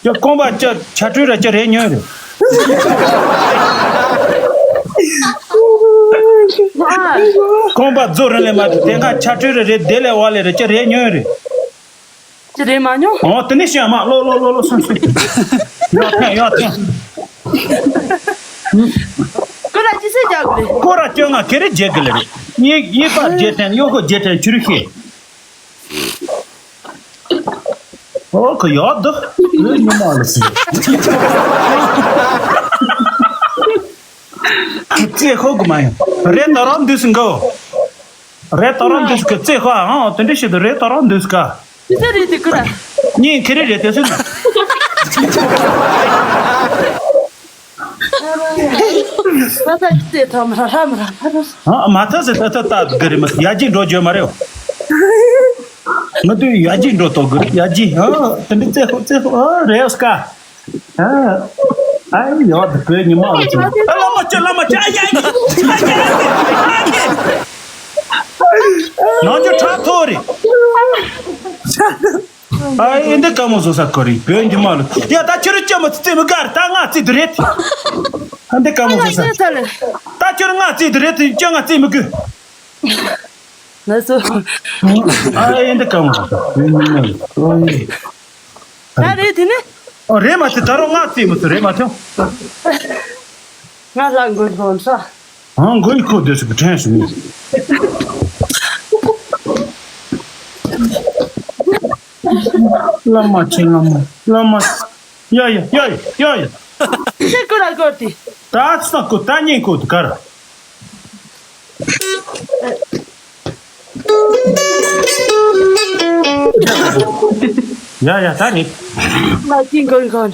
ཁྱོད་རྐང་པ་ཅི་ཆ་འཕྲུལ་ར་ཅི་རེད་ཉོས་རེད། ཨ། རྐང་པ་རྫོ་རིང་ལས་མ་ཐུབ་དེ་སྔ་ཆ་འཕྲུལ་ར་རེད་དེ་ལས་བ་ལས་ར་ཅི་རེད་ཉོས་རེད། ཅི་རེད་མ་ཉོ། ཨོ་དེ་ནས་བཤད་མ་ལོ་ལོ་ལོ་ལོ་སོང་སོང་། ཡོད་ཐེངས་ཡོད་ཐེངས། ཁོ་ར་ཅི་སེ་རྒྱག་གི་རེད། ཁོ་ར་སྐྱོ་ང་གེ་རེ་རྒྱག་གི་ལེ་རེད། གཉིས་གཉིས་པ་རྒྱལ་ཐེངས་གཡོ་ཁོ་རྒྱལ་ཐེངས་ཆུ་རུ་ཤེས། ཨོ་ཁོ་ཡོད་འདུག་ཨེ་ཉི་མ་ལ་སི། ཁྱི་རྩེ་ཤོག་གི་མ་ཡིན། རེད་ད་རང་འདུས་སུ་འགོ། རེད་ད་རང་འདུས་སུ་གི་རྩེ་ཤོག་ཨང་དེ་འདྲ་ཞིག་ཏུ་རེད་ད་རང་འདུས་སུ་ག་ཅི་རེད་དེ་ཀུ་ར། གཉིས་ཁེ་རེ་རེད་དེ་སུ་ན། ས་ས་ཅི་རྩེ་ཐོག་མ་ར་ལྷ་མ་ར་ལྷ་ར། ཨ་མ་ཐ་སི་ཐ་ཐ་ཏ་གི་རེད་མ་ཡ་ཇི་འགྲོ་རྒྱུ་མ་རེད། ང་དུས་ཡ་ཇི་འགྲོ་ཏོ་གི་ཡ་ཇི་ཨ་དེ་འདྲ་རྩེ་ཤོག་རྩེ་ཤོག་ཨ་རེད་སྐ་ཨ་ཨ་ཡོད་དེ་བོད་ཉི་མ་ལ་ཅི། ཨ་བླ་མ་ཅི་བླ་མ་ཅི་ཨ་ཡ་ཡ་ཨ་ཡ་ཡ། ནང་ཆོས་ཁྲག་ཐོག་རེད། ཨ་ཨེ་འདི་ཀ་མོ་བཟོ་ས་ཁོ་རེད་བོད་ཉི་མ་ལ་ཡ་ད་ཁྱོད་རང་ཅི་མ་ཚི་རྩེ་མི་དགའ་རེད་ད་ང་རྩེ་དུ་རེད། ཨ་འདི་ཀ་མོ་བཟོ་ས་ད་ཁྱོད་རང་ང་རྩེ་དུ་རེད་དེ་ཁྱོད་ང་རྩེ་མི་དགོས། ལགས་སོ། ཨ་ཨེ་འདི་ཀ་མོ་བཟོ་ས་བོད་ཉི་མ་ལ་ཨོ་ཡེ། ད་རེད་དེ་ནི། ཨོ་རེད་མ་ཚེ་ད་རུང་ང་རྩིས་མི་ཚུ་རེད་མ་ཚེ། ང་ལ་མགོན་ཁོང་ས། ཨང་མགོན་ཁོ་དེ་ཚོ་གི་དྲན་སོང་ངས། བླ་མ་ཆེ་བླ་མ་བླ་མ། ཡ་ཡ་ཡ་ཡ་ཡ་ཡ། ཤེས་ཀུ་ར་གོ་ཏི། ད་ཚ་ཀུ་ད་ཉིན་ཀུ་དུ་གར། ཡ་ཡ་ད་རེད། ང་ཅི་འགོར་འགོར།